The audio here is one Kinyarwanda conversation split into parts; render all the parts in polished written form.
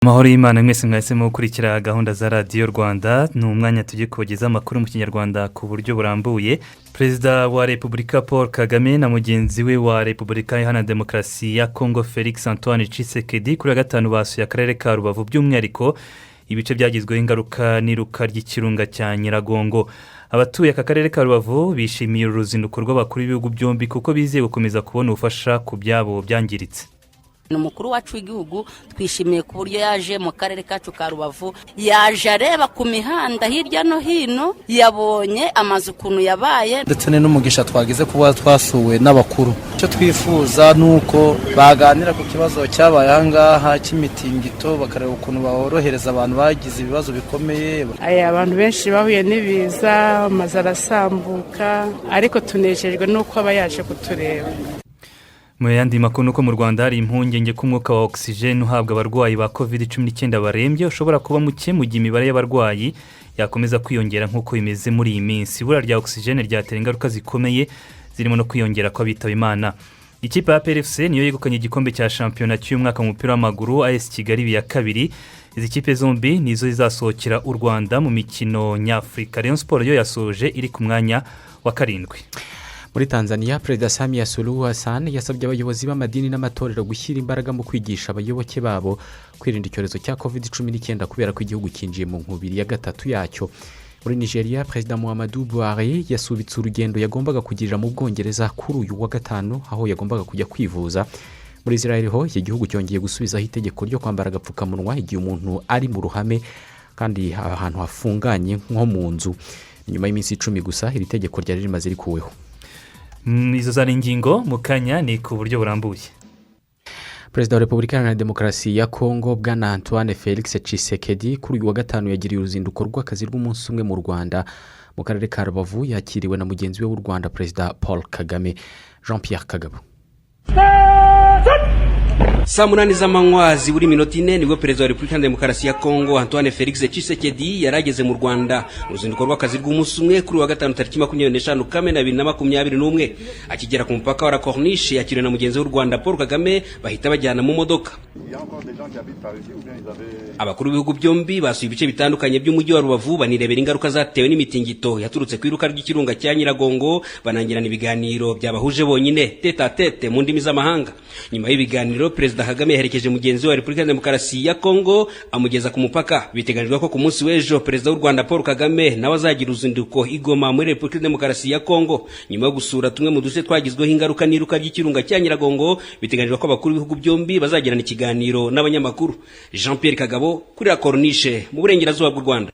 Amahoro y'Imana mwese mwahisemo gukurikira gahunda za Radiyo Rwanda. Ni umwanya tugiye kubagezaho amakuru mu Kinyarwanda ku buryo burambuye. Perezida wa Repubulika Paul Kagame na mugenzi we wa Repubulika Iharanira Demokarasi ya Kongo Felix Antoine Tshisekedi kuri wa gatanu basuye akarere ka Rubavu, by'umwihariko ibice byagizweho ingaruka n'iruka ry'ikirunga cya Nyiragongo. Abatuye aka karere ka Rubavu bishimiye uru ruzinduko rw'abakuru b'ibihugu byombi kuko bizeye gukomeza kubona ubufasha ku byabo byangiritse. Ni umukuru wacu w'igihugu, twishimiye ku buryo yaje mu karere kacu ka Rubavu. Yaje areba ku mihanda hirya no hino, yabonye amazu ukuntu yabaye. Ndetse ni n'umugisha twagize kuba twasuwe n'abakuru. Icyo twifuza ni uko baganira ku kibazo cyabaye aha ngaha cy'imitingito, bakareba ukuntu borohereza abantu bagize ibibazo bikomeye. Abantu benshi bahuye n'ibiza, amazu arasambuka, ariko tunejejwe n'uko aba yaje kutureba. Mu yandi makuru, ni uko mu Rwanda hari impungenge ko umwuka wa ogisijeni uhabwa abarwayi ba COVID-19 barembye ushobora kuba muke mu gihe imibare y'abarwayi yakomeza kwiyongera nk'uko bimeze muri iyi minsi. Ibura rya ogisijeni ryatera ingaruka zikomeye zirimo no kwiyongera kw'abitaba Imana. Ikipe ya APR FC niyo yegukanye igikombe cya shampiyona cy'uyu mwaka mu mupira w'amaguru, AS Kigali iya kabiri. Izi kipe zombi nizo zizasohokera u Rwanda mu mikino nyafurika. Rayon Sports yo yasoje iri ku mwanya wa karindwi. Muri Tanzania, Perezida Samia Suluhu Hassan yasabye abayobozi b'amadini n'amatorero gushyira imbaraga mu kwigisha abayoboke babo kwirinda icyorezo cya COVID-19, kubera ko igihugu cyinjiye mu nkubiri ya gatatu yacyo. Muri Nigeria, Perezida Muhammadu Buhari yasubitse urugendo yagombaga kugirira mu Bwongereza kuri uyu wa gatanu, aho yagombaga kujya kwivuza. Muri Israel ho, iki gihugu cyongeye gusubizaho itegeko ryo kwambara agapfukamunwa igihe umuntu ari mu ruhame kandi ahantu hafunganye nko mu nzu, nyuma y'iminsi 10 gusa iri tegeko ryari rimaze rikuweho. Izo zari ingingo, mu kanya ni ku buryo burambuye. Perezida wa Repubulika Iharanira Demokarasi ya Kongo, Bwana Antoine Felix Tshisekedi, kuri uyu wa gatanu yagiriye uruzinduko rw'akazi rw'umunsi umwe mu Rwanda, mu karere ka Rubavu. Yakiriwe na mugenzi we w'u Rwanda, Perezida Paul Kagame. Jean Pierre Kagabo. Saa 8 z'amanywa zibura iminota 4 nibwo Perezida wa Repubulika ya Demokarasi ya Kongo Antoine Felix Tshisekedi yari ageze mu Rwanda mu ruzinduko rw'akazi rw'umunsi umwe kuri wa gatanu tariki 25 Kamena 2021. Akigera ku mupaka wa La Corniche, yakiriwe na mugenzi w'u Rwanda Paul Kagame, bahita bajyana mu modoka. Abakuru b'ibihugu byombi basuye ibice bitandukanye by'umujyi wa Rubavu, banirebera ingaruka zatewe n'imitingito yaturutse ku iruka ry'ikirunga cya Nyiragongo, banagirana ibiganiro byabahuje bonyine, tête-à-tête mu ndimi z'amahanga. Nyuma y'ibiganiro, Perezida Kagame yaherekeje mugenzi we wa Repubulika ya Demokarasi ya Kongo amugeza ku mupaka. Biteganyijwe ko ku munsi w'ejo Perezida w'u Rwanda Paul Kagame nawe azagira uruzinduko i Goma muri Repubulika ya Demokarasi ya Kongo, nyuma yo gusura tumwe mu duce twagizweho ingaruka n'iruka ry'ikirunga cya Nyiragongo. Biteganyijwe ko abakuru b'ibihugu byombi bazagirana ikiganiro n'abanyamakuru. Jean Pierre Kagabo kuri La Corniche mu burengerazuba bw'u Rwanda.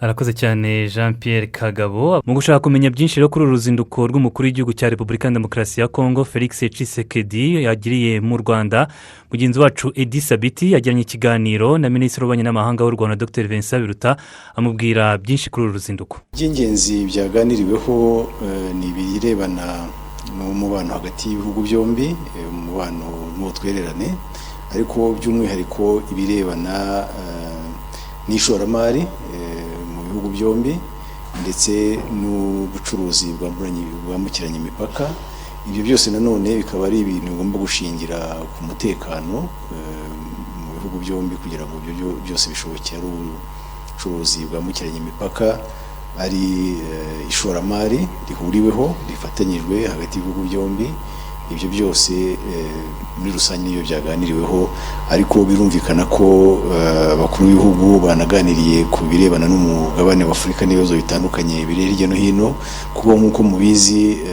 Arakoze cyane Jean Pierre Kagabo. Mu gushaka kumenya byinshi rero kuri uru ruzinduko rw'umukuru w'igihugu cya Repubulika ya Demokarasi ya Kongo Felix Tshisekedi yagiriye mu Rwanda, mugenzi wacu Edi Sabiti yagiranye ikiganiro na Minisitiri w'Ububanyi n'Amahanga w'u Rwanda, Dr Vincent Biruta, amubwira byinshi kuri uru ruzinduko. Iby'ingenzi byaganiriweho ni ibirebana n'umubano hagati y'ibihugu byombi, umubano n'ubutwererane, ariko by'umwihariko ibirebana n'ishoramari mu bihugu byombi ndetse n'ubucuruzi bwambukiranya imipaka. Ibyo byose nanone bikaba ari ibintu bigomba gushingira ku mutekano mu bihugu byombi kugira ngo ibyo byose bishoboke, ari ubucuruzi bwambukiranya imipaka, ari ishoramari rihuriweho rifatanyijwe hagati y'ibihugu byombi. Ibyo byose muri rusange niyo byaganiriweho, ariko birumvikana ko abakuru b'ibihugu banaganiriye ku birebana n'umugabane wa Afurika n'ibibazo bitandukanye biri hirya no hino, kuko nk'uko mubizi,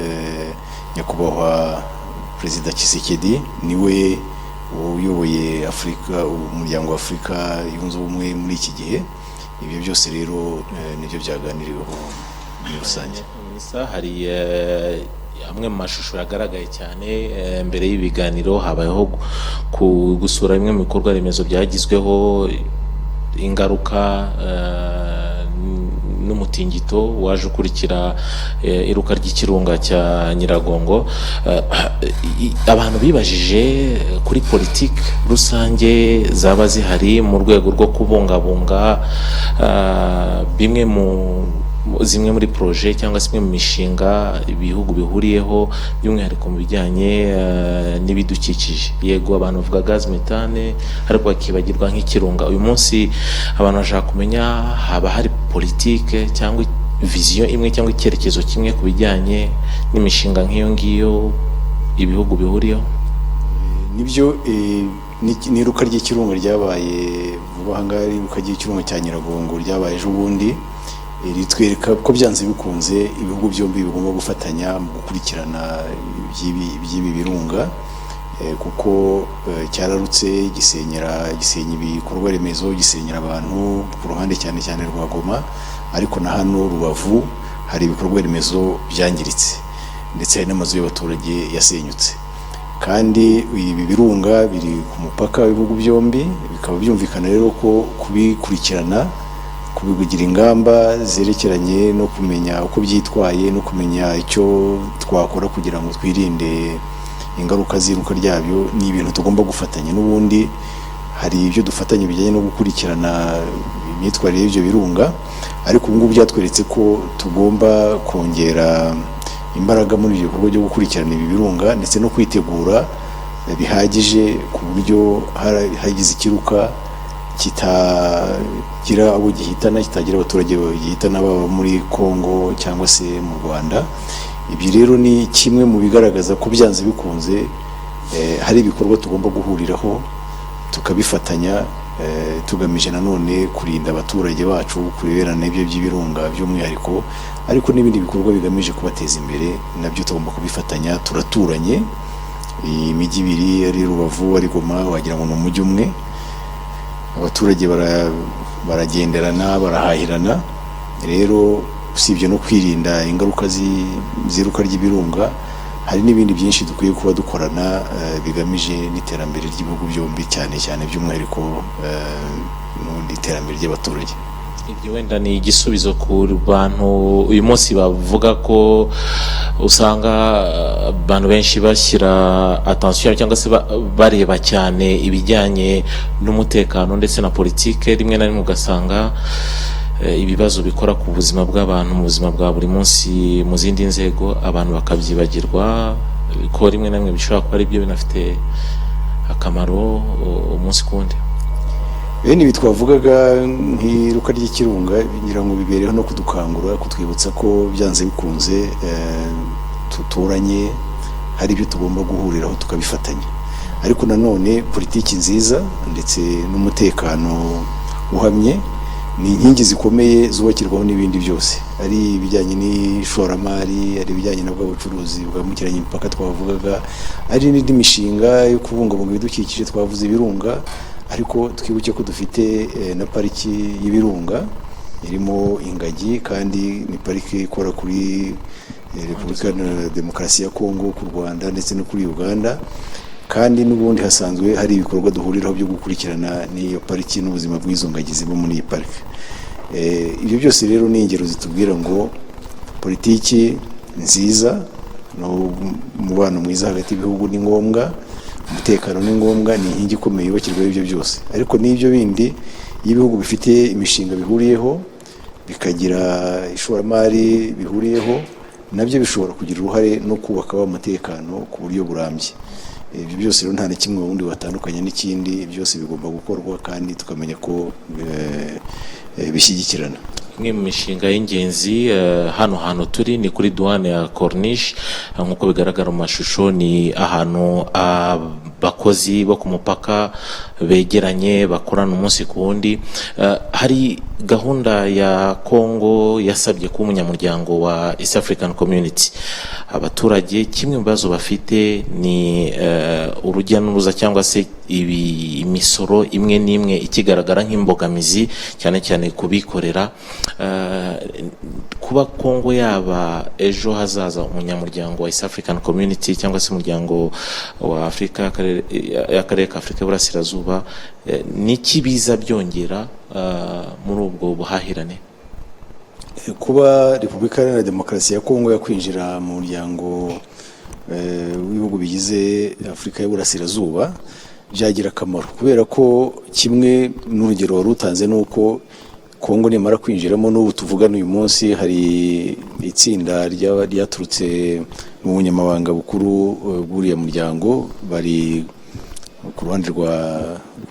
Nyakubahwa Perezida Tshisekedi niwe uyoboye Afurika, Umuryango wa Afurika Yunze Ubumwe muri iki gihe. Ibyo byose rero nibyo byaganiriweho muri rusange. Hari amwe mu mashusho yagaragaye cyane mbere y'ibiganiro. Habayeho gusura bimwe mu bikorwa remezo byagizweho ingaruka n'umutingito waje ukurikira iruka ry'ikirunga cya Nyiragongo. Abantu bibajije kuri politiki rusange zaba zihari mu rwego rwo kubungabunga bimwe mu Zimwe muri projet cyangwa se imwe mu mishinga ibihugu bihuriyeho, by'umwihariko mu bijyanye n'ibidukikije, yego abantu bavuga gaz méthane ariko bakibagirwa nk'ikirunga. Uyu munsi abantu bashaka kumenya, haba hari politike cyangwa vision imwe cyangwa icyerekezo kimwe ku bijyanye n'imishinga nk'iyo ngiyo ibihugu bihuriyeho? Nibyo, n'iruka ry'ikirunga ryabaye vuba aha ngaha, iruka ry'ikirunga cya Nyiragongo ryabaye ejo bundi, ritwereka ko byanze bikunze ibihugu byombi bigomba gufatanya mu gukurikirana iby'ibi birunga, kuko cyararutse gisenyera, gisenya ibikorwa remezo, gisenyera abantu ku ruhande cyane cyane rwa Goma, ariko na hano Rubavu hari ibikorwa remezo byangiritse, ndetse hari n'amazu y'abaturage yasenyutse. Kandi ibi birunga biri ku mupaka w'ibihugu byombi, bikaba byumvikana rero ko kubikurikirana, kubigira ingamba zerekeranye no kumenya uko byitwaye no kumenya icyo twakora kugira ngo twirinde ingaruka z'iruka ryabyo, ni ibintu tugomba gufatanya. N'ubundi hari ibyo dufatanya bijyanye no gukurikirana imyitwarire y'ibyo birunga, ariko ubu ngubu byatweretse ko tugomba kongera imbaraga muri ibyo bikorwa byo gukurikirana ibi birunga, ndetse no kwitegura bihagije ku buryo hagize ikiruka kitagira abo gihitana, kitagira abaturage gihitana, baba muri Congo cyangwa se mu Rwanda. Ibyo rero ni kimwe mu bigaragaza ko byanze bikunze hari ibikorwa tugomba guhuriraho tukabifatanya, tugamije nanone kurinda abaturage bacu kureberana n'ibyo by'ibirunga by'umwihariko, ariko n'ibindi bikorwa bigamije kubateza imbere nabyo tugomba kubifatanya. Turaturanye, imijyi ibiri, ari Rubavu ari Goma, wagira ngo ni umujyi umwe. Abaturage baragenderana, barahahirana. Rero usibye no kwirinda ingaruka z'iruka ry'ibirunga, hari n'ibindi byinshi dukwiye kuba dukorana bigamije n'iterambere ry'ibihugu byombi, cyane cyane by'umwihariko n'ubundi iterambere ry'abaturage. Ibyo wenda ni igisubizo ku bantu uyu munsi bavuga ko usanga abantu benshi bashyira attention cyangwa se bareba cyane ibijyanye n'umutekano ndetse na politike, rimwe na rimwe ugasanga ibibazo bikora ku buzima bw'abantu mu buzima bwa buri munsi mu zindi nzego abantu bakabyibagirwa, ko rimwe na rimwe bishobora kuba ari byo binafite akamaro umunsi ku wundi. Bene ibi twavugaga nk'iruka ry'ikirunga, ngira ngo bibereho no kudukangura, kutwibutsa ko byanze bikunze tuturanye, hari ibyo tugomba guhuriraho tukabifatanya. Ariko nanone politiki nziza ndetse n'umutekano uhamye ni inkingi zikomeye zubakirwaho n'ibindi byose, ari ibijyanye n'ishoramari, ari ibijyanye na bwa bucuruzi bwambukiranya imipaka twavugaga, ari n'indi mishinga yo kubungabunga ibidukikije. Twavuze ibirunga, ariko twibuke ko dufite na pariki y'ibirunga irimo ingagi, kandi ni pariki ikora kuri Repubulika Iharanira Demokarasi ya Kongo, ku Rwanda ndetse no kuri Uganda. Kandi n'ubundi hasanzwe hari ibikorwa duhuriraho byo gukurikirana n'iyo pariki n'ubuzima bw'izo ngagi ziba muri iyi pariki. Ibyo byose rero ni ingero zitubwira ngo politiki nziza n'umubano mwiza hagati y'ibihugu ni ngombwa, umutekano ni ngombwa, ni inkingi ikomeye yubakirwaho ibyo byose. Ariko n'ibyo bindi, iyo ibihugu bifite imishinga bihuriyeho, bikagira ishoramari bihuriyeho, nabyo bishobora kugira uruhare no kubaka wa mutekano ku buryo burambye. Ibyo byose rero nta na kimwe ubundi watandukanya n'ikindi, byose bigomba gukorwa kandi tukamenya ko bishyigikirana. Imwe mu mishinga y'ingenzi, hano hantu turi ni kuri douane ya Corniche. Nk'uko bigaragara mu mashusho, ni ahantu abakozi bo ku mupaka begeranye, bakorana umunsi ku wundi. Hari gahunda ya Congo yasabye kuba umunyamuryango wa East African Community. Abaturage kimwe mu bibazo bafite ni urujya n'uruza cyangwa se imisoro imwe n'imwe ikigaragara nk'imbogamizi, cyane cyane kubikorera. Kuba Congo yaba ejo hazaza umunyamuryango wa East African Community cyangwa se umuryango wa Afurika y'akarere ka Afurika y'Uburasirazuba, niki biza byongera muri ubwo buhahirane? Kuba Repubulika Iharanira Demokarasi ya Kongo yakwinjira mu muryango w'ibihugu bigize Afurika y'Uburasirazuba byagira akamaro, kubera ko kimwe n'urugero wari utanze ni uko Kongo nimara kwinjiramo, n'ubu tuvugana uyu munsi hari itsinda ryaturutse mu bunyamabanga bukuru bw'uriya muryango, bari ku ruhande rwa,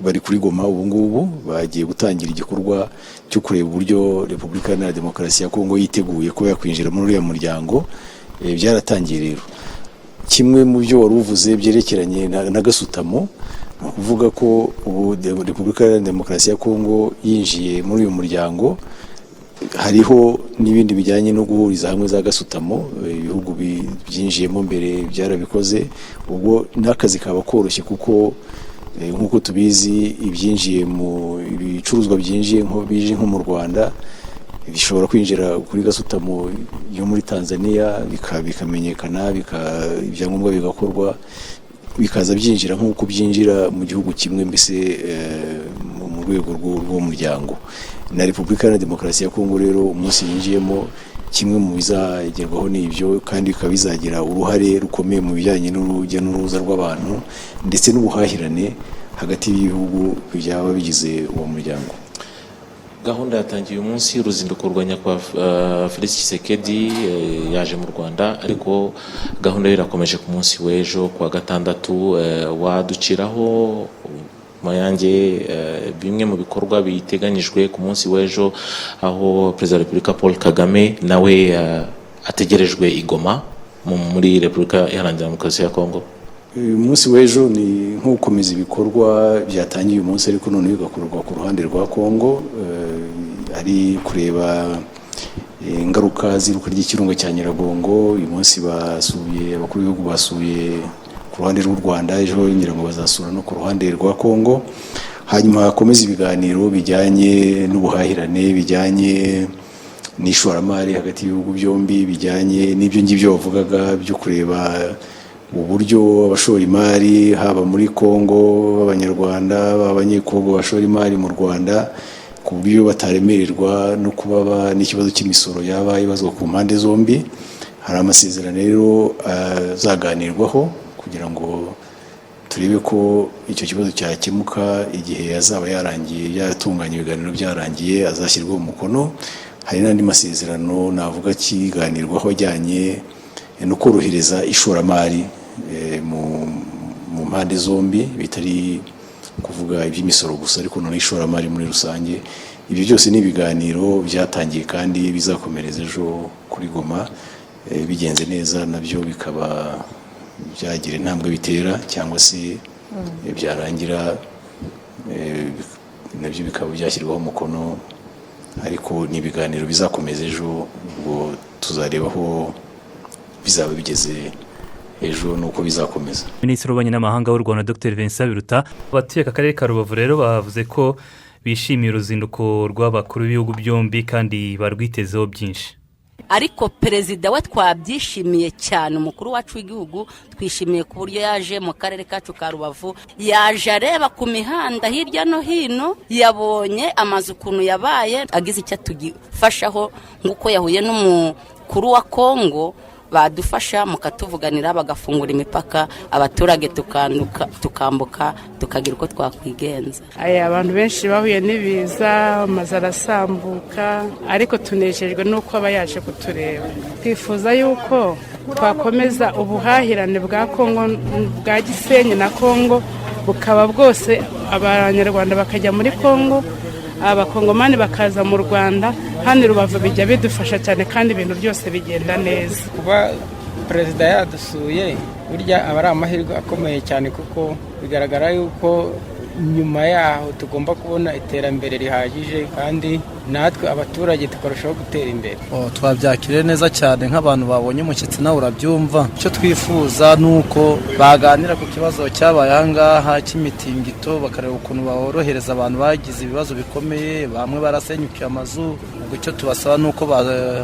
bari kuri Goma ubu ngubu, bagiye gutangira igikorwa cyo kureba uburyo Repubulika Iharanira Demokarasi ya Kongo yiteguye kuba yakwinjira muri uriya muryango. Byaratangiye rero. Kimwe mu byo wari uvuze byerekeranye na gasutamo, ni ukuvuga ko ubu Repubulika Iharanira Demokarasi ya Kongo yinjiye muri uyu muryango, hariho n'ibindi bijyanye no guhuriza hamwe za gasutamo. Ibihugu byinjiyemo mbere byarabikoze, ubwo n'akazi kaba koroshye, kuko nk'uko tubizi, ibyinjiye mu ibicuruzwa byinjiye nko bije nko mu Rwanda bishobora kwinjira kuri gasutamo yo muri Tanzania, bikamenyekana, ibyangombwa bigakorwa, bikaza byinjira nk'uko byinjira mu gihugu kimwe, mbese mu rwego rw'uwo muryango. Na Repubulika Iharanira Demokarasi ya Kongo rero, umunsi yinjiyemo, kimwe mu bizagerwaho ni ibyo, kandi bikaba bizagira uruhare rukomeye mu bijyanye n'urujya n'uruza rw'abantu ndetse n'ubuhahirane hagati y'ibihugu byaba bigize uwo muryango. Gahunda yatangiye uyu munsi, uruzinduko rwa nyakubahwa Felix Tshisekedi, yaje mu Rwanda, ariko gahunda ye irakomeje ku munsi w'ejo ku wa gatandatu. Waduciraho mayange bimwe mu bikorwa biteganyijwe ku munsi w'ejo, aho Perezida wa Repubulika Paul Kagame nawe ategerejwe i Goma muri Repubulika Iharanira Demokarasi ya Kongo? Uyu munsi w'ejo ni nko gukomeza ibikorwa byatangiye uyu munsi, ariko noneho bigakorwa ku ruhande rwa Kongo, ari kureba ingaruka z'iruka ry'ikirunga cya Nyiragongo. Uyu munsi basuye, abakuru b'ibihugu basuye ku ruhande rw'u Rwanda, ejo ngira ngo bazasura no ku ruhande rwa Kongo. Hanyuma hakomeze ibiganiro bijyanye n'ubuhahirane, bijyanye n'ishoramari hagati y'ibihugu byombi, bijyanye n'ibyo ngibyo bavugaga byo kureba uburyo abashora imari, haba muri Kongo b'Abanyarwanda, baba Abanyekongo bashora imari mu Rwanda, ku buryo bataremererwa no kuba n'ikibazo cy'imisoro yaba ibazwa ku mpande zombi. Hari amasezerano rero azaganirwaho kugira ngo turebe ko icyo kibazo cyakemuka. Igihe yazaba yarangiye, yatunganya ibiganiro byarangiye, azashyirwaho umukono. Hari n'andi masezerano navuga akiganirwaho ajyanye no korohereza ishoramari mu mpande zombi, bitari kuvuga iby'imisoro gusa, ariko noneho ishoramari muri rusange. Ibyo byose ni ibiganiro byatangiye kandi bizakomereza ejo kuri Goma. Bigenze neza, nabyo bikaba byagira intambwe bitera, cyangwa se byarangira, nabyo bikaba byashyirwaho umukono. Ariko ni ibiganiro bizakomeza ejo, ubwo tuzareba aho bizaba bigeze ejo nuko bizakomeza. Minisitiri w'Ububanyi n'Amahanga w'u Rwanda, Dr Vincent Biruta. Abatuye aka karere ka Rubavu rero bavuze ko bishimiye uruzinduko rw'abakuru b'ibihugu byombi kandi barwitezeho byinshi. Ariko perezida we twabyishimiye cyane, umukuru wacu w'igihugu, twishimiye ku buryo yaje mu karere kacu ka Rubavu. Yaje areba ku mihanda hirya no hino, yabonye amazu ukuntu yabaye, agize icyo atugifashaho nk'uko yahuye n'umukuru wa Kongo, badufasha mukatuvuganira bagafungura imipaka, abaturage tukambuka, tukagira uko twakwigenza. Aya, abantu benshi bahuye n'ibiza, amazu arasambuka, ariko tunejejwe n'uko aba yaje kutureba. Twifuza yuko twakomeza ubuhahirane bwa Kongo, bwa Gisenyi na Kongo, bukaba bwose, Abanyarwanda bakajya muri Kongo, Abakongomani bakaza mu Rwanda. Hano i Rubavu bijya bidufasha cyane kandi ibintu byose bigenda neza. Kuba perezida yadusuye burya aba ari amahirwe akomeye cyane, kuko bigaragara yuko nyuma yaho tugomba kubona iterambere rihagije, kandi natwe abaturage tukarushaho gutera imbere. Twabyakiriye neza cyane nk'abantu babonye umushyitsi, nawe urabyumva. Icyo twifuza ni uko baganira ku kibazo cyabaye aha ngaha cy'imitingito, bakareba ukuntu borohereza abantu bagize ibibazo bikomeye, bamwe barasenyukiye amazu. Ubwo icyo tubasaba ni uko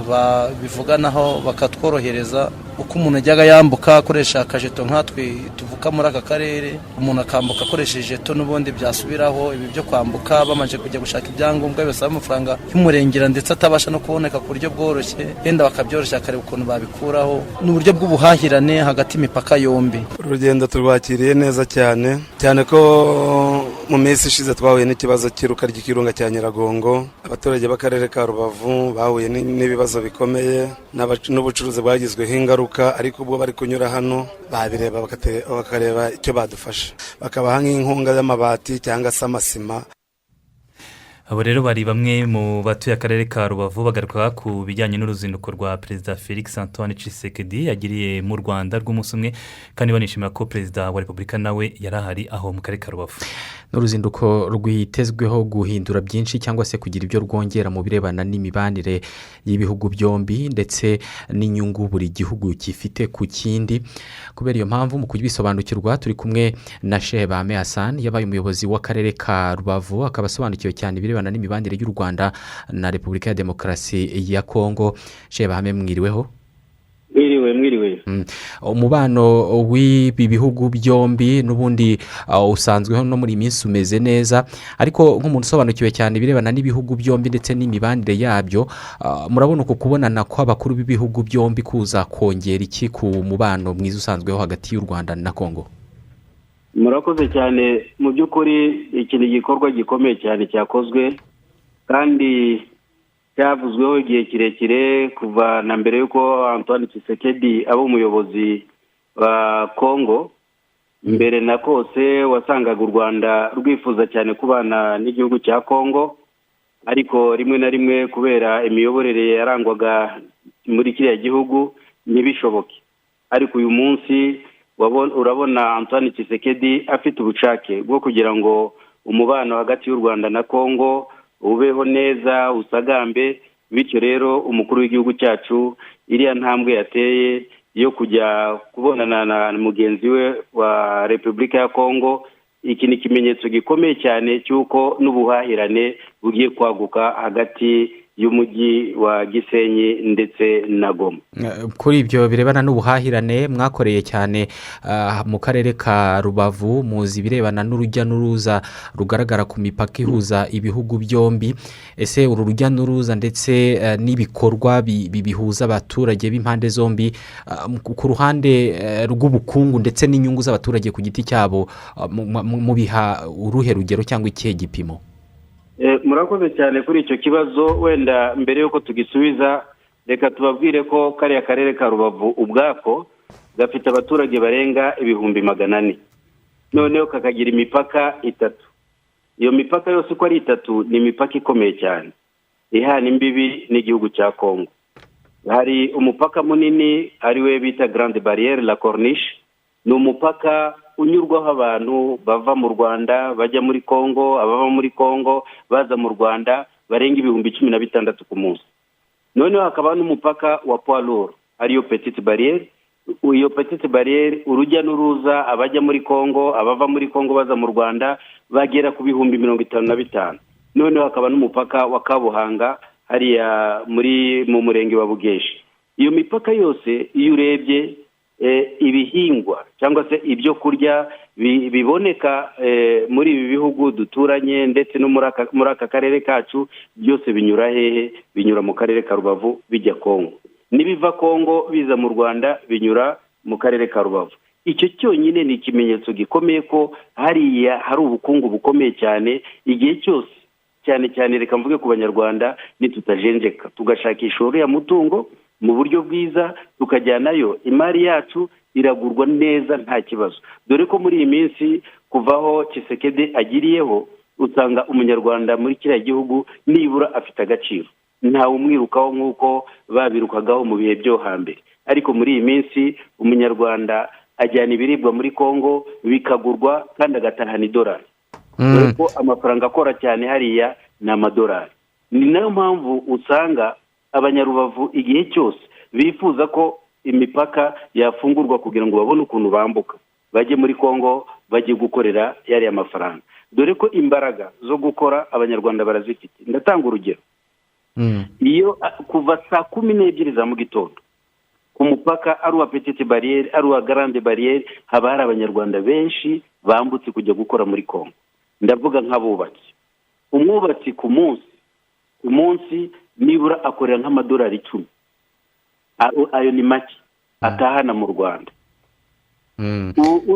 babivuganaho bakatworohereza, uko umuntu ajyaga yambuka akoresha akajeto, nkatwe tuvuka muri aka karere, umuntu akambuka akoresheje jeto, n'ubundi byasubiraho. Ibi byo kwambuka bamaze kujya gushaka ibyangombwa bisaba amafaranga y'umurengera, ndetse atabasha no kuboneka ku buryo bworoshye, yenda bakabyoroshya, bakareba ukuntu babikuraho. Ni uburyo bw'ubuhahirane hagati y'imipaka yombi. Urugendo turwakiriye neza cyane cyane ko Mu minsi ishize twahuye n'ikibazo cy'iruka ry'ikirunga cya Nyiragongo. Abaturage b'akarere ka Rubavu bahuye n'ibibazo bikomeye n'ubucuruzi bwagizweho ingaruka, ariko ubwo bari kunyura hano babireba bakareba icyo badufasha, bakabaha nk'inkunga y'amabati cyangwa se amasima. Abo rero bari bamwe mu batuye akarere ka Rubavu bagaruka ku bijyanye n'uruzinduko rwa Perezida Felix Antoine Tshisekedi yagiriye mu Rwanda rw'umunsi umwe, kandi banishimira ko Perezida wa Repubulika nawe yari ahari aho mu karere ka Rubavu. N'uruzinduko rwitezweho guhindura byinshi cyangwa se kugira ibyo rwongera mu birebana n'imibanire y'ibihugu byombi ndetse n'inyungu buri gihugu gifite ku kindi. Kubera iyo mpamvu, mu kubisobanukirwa turi kumwe na Shehe Bahame Hassan, yabaye umuyobozi w'akarere ka Rubavu, akaba asobanukiwe cyane ibirebana n'imibanire y'u Rwanda na Repubulika ya Demokarasi ya Kongo. Shehe Bahame, mwiriweho? Mwiriwe, mwiriwe. Umubano w'ibi bihugu byombi n'ubundi usanzweho, no muri iyi minsi umeze neza, ariko nk'umuntu usobanukiwe cyane ibirebana n'ibihugu byombi ndetse n'imibanire yabyo, murabona uku kubonana kw'abakuru b'ibihugu byombi kuza kongera iki ku mubano mwiza usanzweho hagati y'u Rwanda na Kongo? Murakoze cyane. Mu by'ukuri iki ni igikorwa gikomeye cyane cyakozwe kandi cyavuzweho igihe kirekire, kuva na mbere y'uko Antoine Tshisekedi aba umuyobozi wa Congo. Mbere na kose wasangaga u Rwanda rwifuza cyane kubana n'igihugu cya Congo, ariko rimwe na rimwe kubera imiyoborere yarangwaga muri kiriya gihugu ntibishoboke. Ariko uyu munsi urabona Antoine Tshisekedi afite ubushake bwo kugira ngo umubano hagati y'u Rwanda na Congo ubeho neza, usagambe. Bityo rero umukuru w'igihugu cyacu, iriya ntambwe yateye yo kujya kubonana na mugenzi we wa Repubulika ya Kongo, iki ni ikimenyetso gikomeye cyane cy'uko n'ubuhahirane bugiye kwaguka hagati y'umujyi wa Gisenyi ndetse na Goma. Kuri ibyo birebana n'ubuhahirane, mwakoreye cyane mu karere ka Rubavu, muzi ibirebana n'urujya n'uruza rugaragara ku mipaka ihuza ibihugu byombi. Ese uru rujya n'uruza ndetse n'ibikorwa bihuza abaturage b'impande zombi, ku ruhande rw'ubukungu ndetse n'inyungu z'abaturage ku giti cyabo, mubiha uruhe rugero cyangwa ikihe gipimo? Murakoze cyane kuri icyo kibazo. Wenda mbere y'uko tugisubiza, reka tubabwire ko kariya karere ka Rubavu ubwako gafite abaturage barenga 400,000, noneho kakagira imipaka itatu. Iyo mipaka yose uko ari itatu ni imipaka ikomeye cyane ihana imbibi n'igihugu cya Kongo. Hari umupaka munini ariwe bita Grande Barrière, la Corniche. Ni umupaka unyurwaho abantu bava mu Rwanda bajya muri Kongo, abava muri Kongo baza mu Rwanda, barenga 16,000 ku munsi. Noneho hakaba n'umupaka wa poids lourd, ariyo petite barrière. Iyo petite barrière, urujya n'uruza, abajya muri Kongo, abava muri Kongo baza mu Rwanda, bagera ku 55,000. Noneho hakaba n'umupaka wa Kabuhanga hariya muri mu murenge wa Bugeshi. Iyo mipaka yose iyo urebye, ibihingwa cyangwa se ibyo kurya biboneka muri ibi bihugu duturanye ndetse no muri aka karere kacu, byose binyura hehe? Binyura mu karere ka Rubavu bijya Kongo, n'ibiva Kongo biza mu Rwanda binyura mu karere ka Rubavu. Icyo cyonyine ni ikimenyetso gikomeye ko hariya hari ubukungu bukomeye cyane. Igihe cyose, cyane cyane reka mvuge ku Banyarwanda, nitutajenjeka tugashakisha uriya mutungo mu buryo bwiza, tukajyanayo imari yacu, iragurwa neza nta kibazo, dore ko muri iyi minsi kuvaho Tshisekedi agiriyeho, usanga Umunyarwanda muri kiriya gihugu nibura afite agaciro, ntawe umwirukaho nk'uko babirukagaho mu bihe byo hambere. Ariko muri iyi minsi Umunyarwanda ajyana ibiribwa muri Kongo bikagurwa kandi agatahana idolari, dore ko amafaranga akora cyane hariya ni amadolari. Ni nayo mpamvu usanga Abanyarubavu igihe cyose bifuza ko imipaka yafungurwa kugira ngo babone ukuntu bambuka bajye muri Kongo, bajye gukorera yariya mafaranga, dore ko imbaraga zo gukora Abanyarwanda barazifite. Ndatanga urugero: iyo kuva saa 12 za mu gitondo ku mupaka, ari uwa petite barrière, ari uwa grande barrière, haba hari Abanyarwanda benshi bambutse kujya gukora muri Kongo. Ndavuga nk'abubatsi. Umwubatsi ku munsi nibura akorera nk'amadolari 10, ayo ni make, atahana mu Rwanda.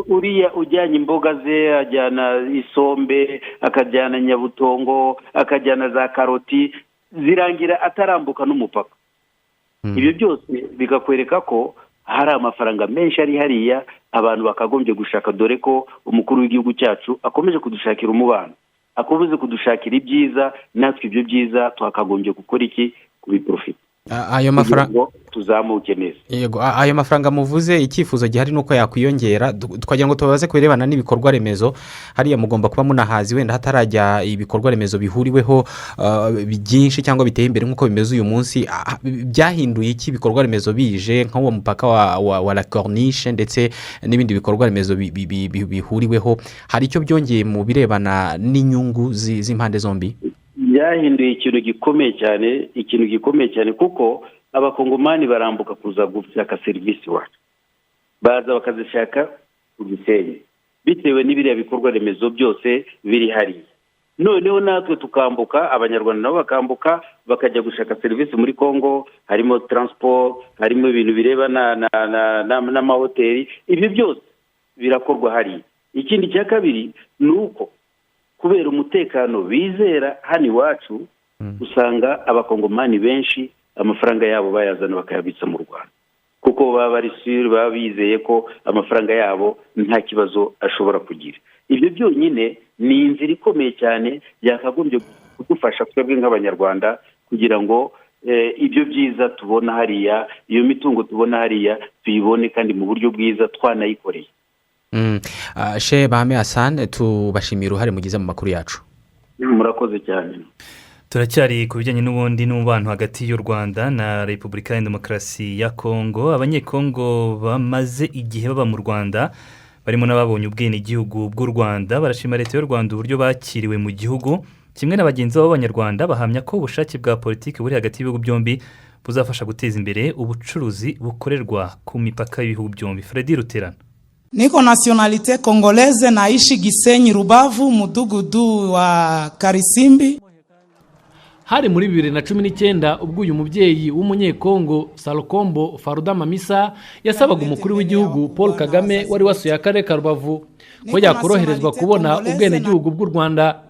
Uriya ujyanye imboga ze, ajyana isombe, akajyana nyabutongo, akajyana za karoti, zirangira atarambuka n'umupaka. Ibyo byose bikakwereka ko hari amafaranga menshi ari hariya abantu bakagombye gushaka, dore ko umukuru w'igihugu cyacu akomeje kudushakira umubano, akomeje kudushakira ibyiza, natwe ibyo byiza twakagombye gukora iki? Kubiprofita. Ayo mafaranga tuzamuke neza. Yego, ayo mafaranga muvuze, icyifuzo gihari ni uko yakwiyongera. Twagira ngo tubabaze ku birebana n'ibikorwa remezo hariya. Mugomba kuba munahazi, wenda hatarajya ibikorwa remezo bihuriweho byinshi cyangwa biteye imbere nk'uko bimeze uyu munsi. Byahinduye iki ibikorwa remezo bije, nk'uwo mupaka wa La Corniche ndetse n'ibindi bikorwa remezo bihuriweho? Hari icyo byongeye mu birebana n'inyungu z'impande zombi? Byahinduye ikintu gikomeye cyane, ikintu gikomeye cyane, kuko Abakongomani barambuka kuza gushaka serivisi iwacu, baza bakazishaka ku Gisenyi bitewe n'ibiriya bikorwa remezo byose biri hariya. Noneho natwe tukambuka, Abanyarwanda nabo bakambuka bakajya gushaka serivisi muri Congo, harimo transport, harimo ibintu birebana n'amahoteli, ibyo byose birakorwa hariya. Ikindi cya kabiri ni uko kubera umutekano bizera hano iwacu, usanga Abakongomani benshi amafaranga yabo bayazana bakayabitsa mu Rwanda, kuko baba bari sûrs, baba bizeye ko amafaranga yabo nta kibazo ashobora kugira. Ibyo byonyine ni inzira ikomeye cyane yakagombye kudufasha twebwe nk'Abanyarwanda kugira ngo ibyo byiza tubona hariya, iyo mitungo tubona hariya, tuyibone kandi mu buryo bwiza twanayikoreye. Sheikh Bahame Hassan, tubashimiye uruhare mugize mu makuru yacu. Murakoze cyane. Turacyari ku bijyanye n'ubundi n'umubano hagati y'u Rwanda na Repubulika ya Demokarasi ya Kongo. Abanyekongo bamaze igihe baba mu Rwanda, barimo n'ababonye ubwenegihugu bw'u Rwanda, barashima Leta y'u Rwanda uburyo bakiriwe mu gihugu. Kimwe na bagenzi babo b'Abanyarwanda, bahamya ko ubushake bwa politiki buri hagati y'ibihugu byombi buzafasha guteza imbere ubucuruzi bukorerwa ku mipaka y'ibihugu byombi. Fredy Ruterana. Niko nationalité congolaise, naishi Gisenyi, Rubavu, mudugudu wa Karisimbi. Hari muri 2019 ubwo uyu mubyeyi w'Umunyekongo Salukombo Faruda Mamisa yasabaga umukuru w'igihugu Paul Kagame, wari wasuye akarere ka Rubavu, ko yakoroherezwa kubona ubwenegihugu bw'u Rwanda.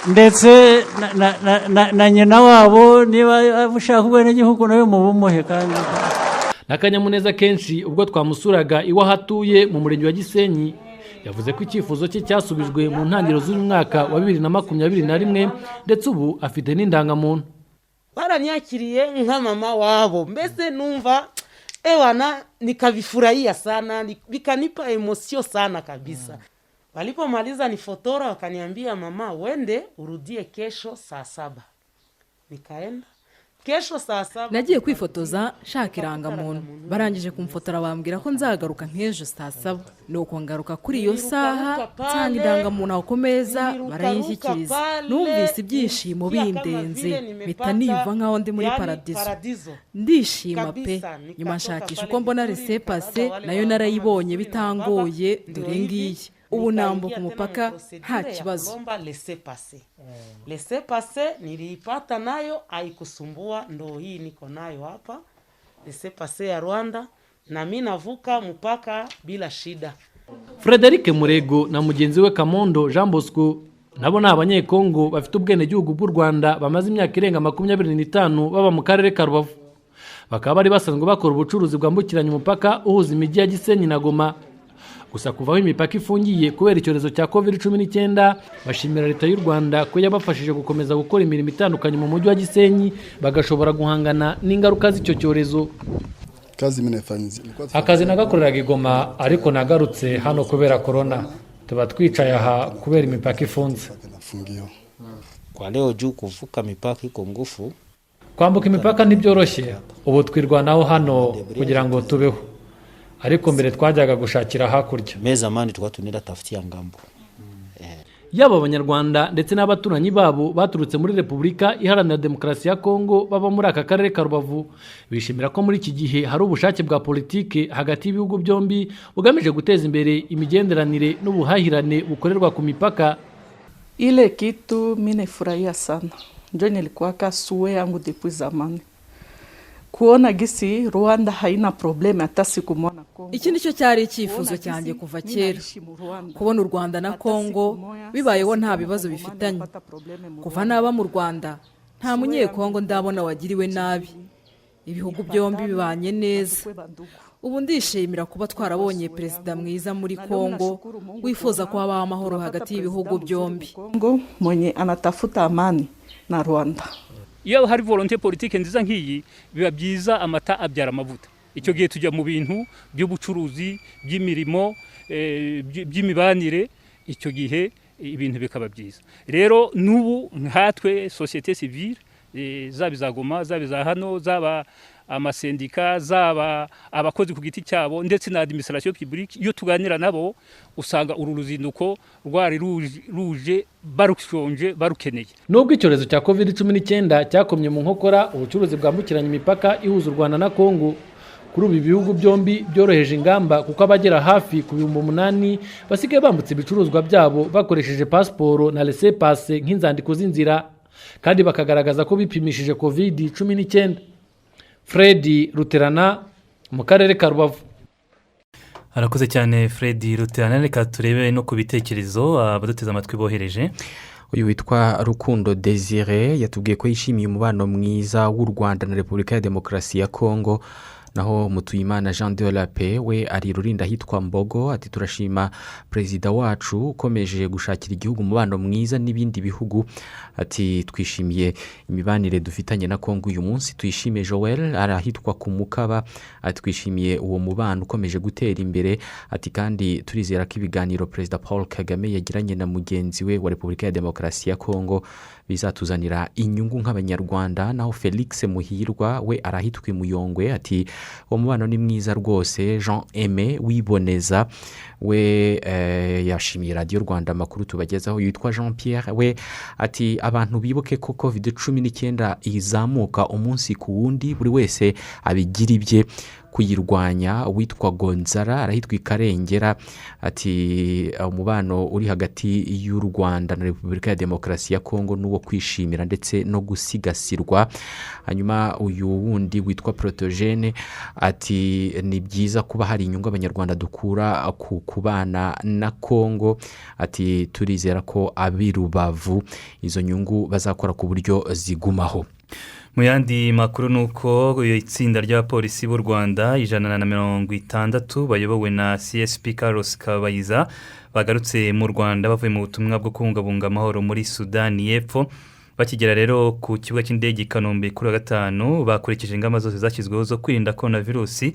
Ndetse na nyina wabo, niba ushaka ubwenegihugu nawe mubumuhe kandi. N'akanyamuneza kenshi ubwo twamusuraga iwe aho atuye mu murenge wa Gisenyi, yavuze ko icyifuzo cye cyasubijwe mu ntangiriro z'uyu mwaka wa 2021, ndetse ubu afite n'indangamuntu. Baranyakiriye nka mama wabo, mbese numva ewana nikavifurahia sana, vikanipa émotion sana kabisa. Walipomaliza nifotora, wakaniambia, "Mama, wende urudie kesho saa 7." Nikaenda kesho saa 7. Nagiye kwifotoza nshaka irangamuntu, barangije kumfotora bambwira ko nzagaruka nk'ejo saa 7. Nuko ngaruka kuri iyo saha, nsanga indangamuntu aho ku meza, barayinshyikiriza. Numvise ibyishimo bindenze, mpita niyumva nk'aho ndi muri paradizo, ndishima pe. Nyuma nshakisha uko mbona laissez-passer, nayo narayibonye bitangoye, dore ngiyi. Ubu nambuka umupaka nta kibazo. Laissez-passer niliipata nayo haikusumbua, ndo hii niko nayo hapa, laissez-passer ya Rwanda, na mi navuka mpaka bila shida. Frederic Murego na mugenzi we Kamondo Jean Bosco nabo ni Abanyekongo bafite ubwenegihugu bw'u Rwanda, bamaze imyaka irenga 25 baba mu karere ka Rubavu, bakaba bari basanzwe bakora ubucuruzi bwambukiranya umupaka uhuza imijyi ya Gisenyi na Goma. Gusa kuva aho imipaka ifungiye kubera icyorezo cya COVID-19, bashimira Leta y'u Rwanda ko yabafashije gukomeza gukora imirimo itandukanye mu mujyi wa Gisenyi, bagashobora guhangana n'ingaruka z'icyo cyorezo. Akazi nagakoreraga i Goma, ariko nagarutse hano kubera korona. Tuba twicaye aha kubera imipaka ifunze. Kwa leo juu kuvuka mipaka iko ngufu. Kwambuka imipaka ntibyoroshye. Ubu twirwanaho hano kugira ngo tubeho, ariko mbere twajyaga gushakira hakurya. Mais zamani tulikuwa tunaenda tafutia ngambo. Yaba Abanyarwanda ndetse n'abaturanyi babo baturutse muri Repubulika Iharanira Demokarasi ya Kongo baba muri aka karere ka Rubavu, bishimira ko muri iki gihe hari ubushake bwa politiki hagati y'ibihugu byombi bugamije guteza imbere imigenderanire n'ubuhahirane bukorerwa ku mipaka. Ile kitu mi naifurahia sana, njo nilikuwaka souhait yangu depuis zamani, kuona gisi Rwanda haina problème hata siku moja. Iki nicyo cyari icyifuzo cyanjye kuva kera, kubona u Rwanda na Kongo bibayeho nta bibazo bifitanye. Kuva naba mu Rwanda nta munyekongo ndabona wagiriwe nabi, ibihugu byombi bibanye neza. Ubu ndishimira kuba twarabonye perezida mwiza muri Kongo wifuza ko habaho amahoro hagati y'ibihugu byombi. Kongo mwenye anatafuta amani na Rwanda. Iyo hari volonté politique nziza nk'iyi, biba byiza, amata abyara amavuta. Icyo gihe tujya mu bintu by'ubucuruzi, by'imirimo, by'imibanire, icyo gihe ibintu bikaba byiza. Rero n'ubu nkatwe société civile, zaba iza Goma, zaba iza hano, zaba amasendika, zaba abakozi ku giti cyabo, ndetse na administration publique, iyo tuganira nabo usanga uru ruzinduko rwari ruje barushonje, barukeneye. Nubwo icyorezo cya COVID-19 cyakomye mu nkokora ubucuruzi bwambukiranya imipaka ihuza u Rwanda na Kongo, kuri ubu ibihugu byombi byoroheje ingamba, kuko abagera hafi ku 8000 basigaye bambutse ibicuruzwa byabo bakoresheje pasiporo na laissez-passer nk'inzandiko z'inzira, kandi bakagaragaza ko bipimishije COVID-19. Fred Ruterana mu karere ka Rubavu. Arakoze cyane Fred Ruterana. Reka turebe no ku bitekerezo abaduteze amatwi bohereje. Uyu witwa Rukundo Desire yatubwiye ko yishimiye umubano mwiza w'u Rwanda na Repubulika ya Demokarasi ya Kongo. Naho Mutuyimana Jean de la Paix we ari Rurinda ahitwa Mbogo, ati turashima perezida wacu ukomeje gushakira igihugu umubano mwiza n'ibindi bihugu, ati twishimiye imibanire dufitanye na Kongo uyu munsi. Tuyishime Joel ari ahitwa ku Mukaba, ati twishimiye uwo mubano ukomeje gutera imbere, ati kandi turizera ko ibiganiro perezida Paul Kagame yagiranye na mugenzi we wa Repubulika ya Demokarasi ya Kongo bizatuzanira inyungu nk'Abanyarwanda. Naho Felix Muhirwa we arahitwa Muyongwe, ati uwo mubano ni mwiza rwose. Jean Aime Wiboneza we yashimiye Radiyo Rwanda amakuru tubagezaho. Yitwa Jean Pierre we ati abantu bibuke ko COVID-19 izamuka umunsi ku wundi, buri wese abigira ibye kuyirwanya. Witwa Gonzara arahitwa Ikarengera, ati umubano uri hagati y'u Rwanda na Repubulika ya Demokarasi ya Kongo n'uwo kwishimira ndetse no gusigasirwa. Hanyuma uyu wundi witwa Protogene ati ni byiza kuba hari inyungu Abanyarwanda dukura ku kubana na Kongo, ati turizera ko ab'i Rubavu izo nyungu bazakora ku buryo zigumaho. Mu yandi makuru ni uko itsinda ry'abapolisi b'u Rwanda 160 bayobowe na CSP Carlos Kabayiza bagarutse mu Rwanda bavuye mu butumwa bwo kubungabunga amahoro muri Sudani y'Epfo. Bakigera rero ku kibuga cy'indege i Kanombe kuri wa gatanu, bakurikije ingamba zose zashyizweho zo kwirinda korona virusi,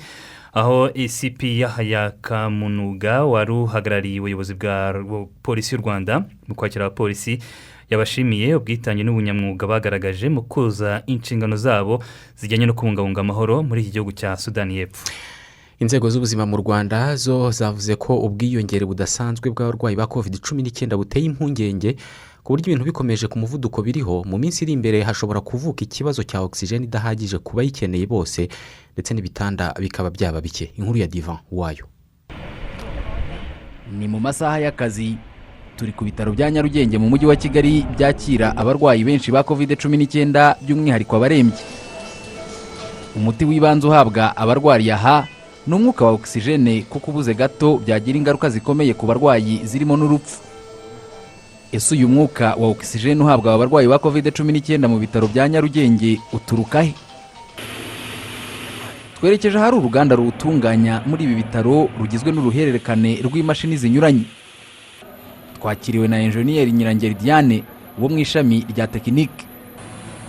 aho ACP Yahaya Kamunuga wari uhagarariye ubuyobozi bwa polisi y'u Rwanda mu kwakira abapolisi yabashimiye ubwitange n'ubunyamwuga bagaragaje mu kuzuza inshingano zabo zijyanye no kubungabunga amahoro muri iki gihugu cya Sudani y'Epfo. Inzego z'ubuzima mu Rwanda zo zavuze ko ubwiyongere budasanzwe bw'abarwayi ba COVID-19 buteye impungenge, ku buryo ibintu bikomeje ku muvuduko biriho, mu minsi iri imbere hashobora kuvuka ikibazo cya ogisijeni idahagije ku bayikeneye bose, ndetse n'ibitanda bikaba byaba bike. Inkuru ya Divan Wayo. Ni mu masaha y'akazi, turi ku bitaro bya Nyarugenge mu mujyi wa Kigali byakira abarwayi benshi ba COVID-19, by'umwihariko abarembye. Umuti w'ibanze uhabwa abarwariye aha ni umwuka wa ogisijene, kuko ubuze gato byagira ingaruka zikomeye ku barwayi zirimo n'urupfu. Ese uyu mwuka wa ogisijene uhabwa aba barwayi ba COVID-19 mu bitaro bya Nyarugenge uturuka he? Twerekeje ahari uruganda ruwutunganya muri ibi bitaro, rugizwe n'uruhererekane rw'imashini zinyuranye. Twakiriwe na enjeniyeri Nyirangeri Diane wo mu ishami rya tekinike.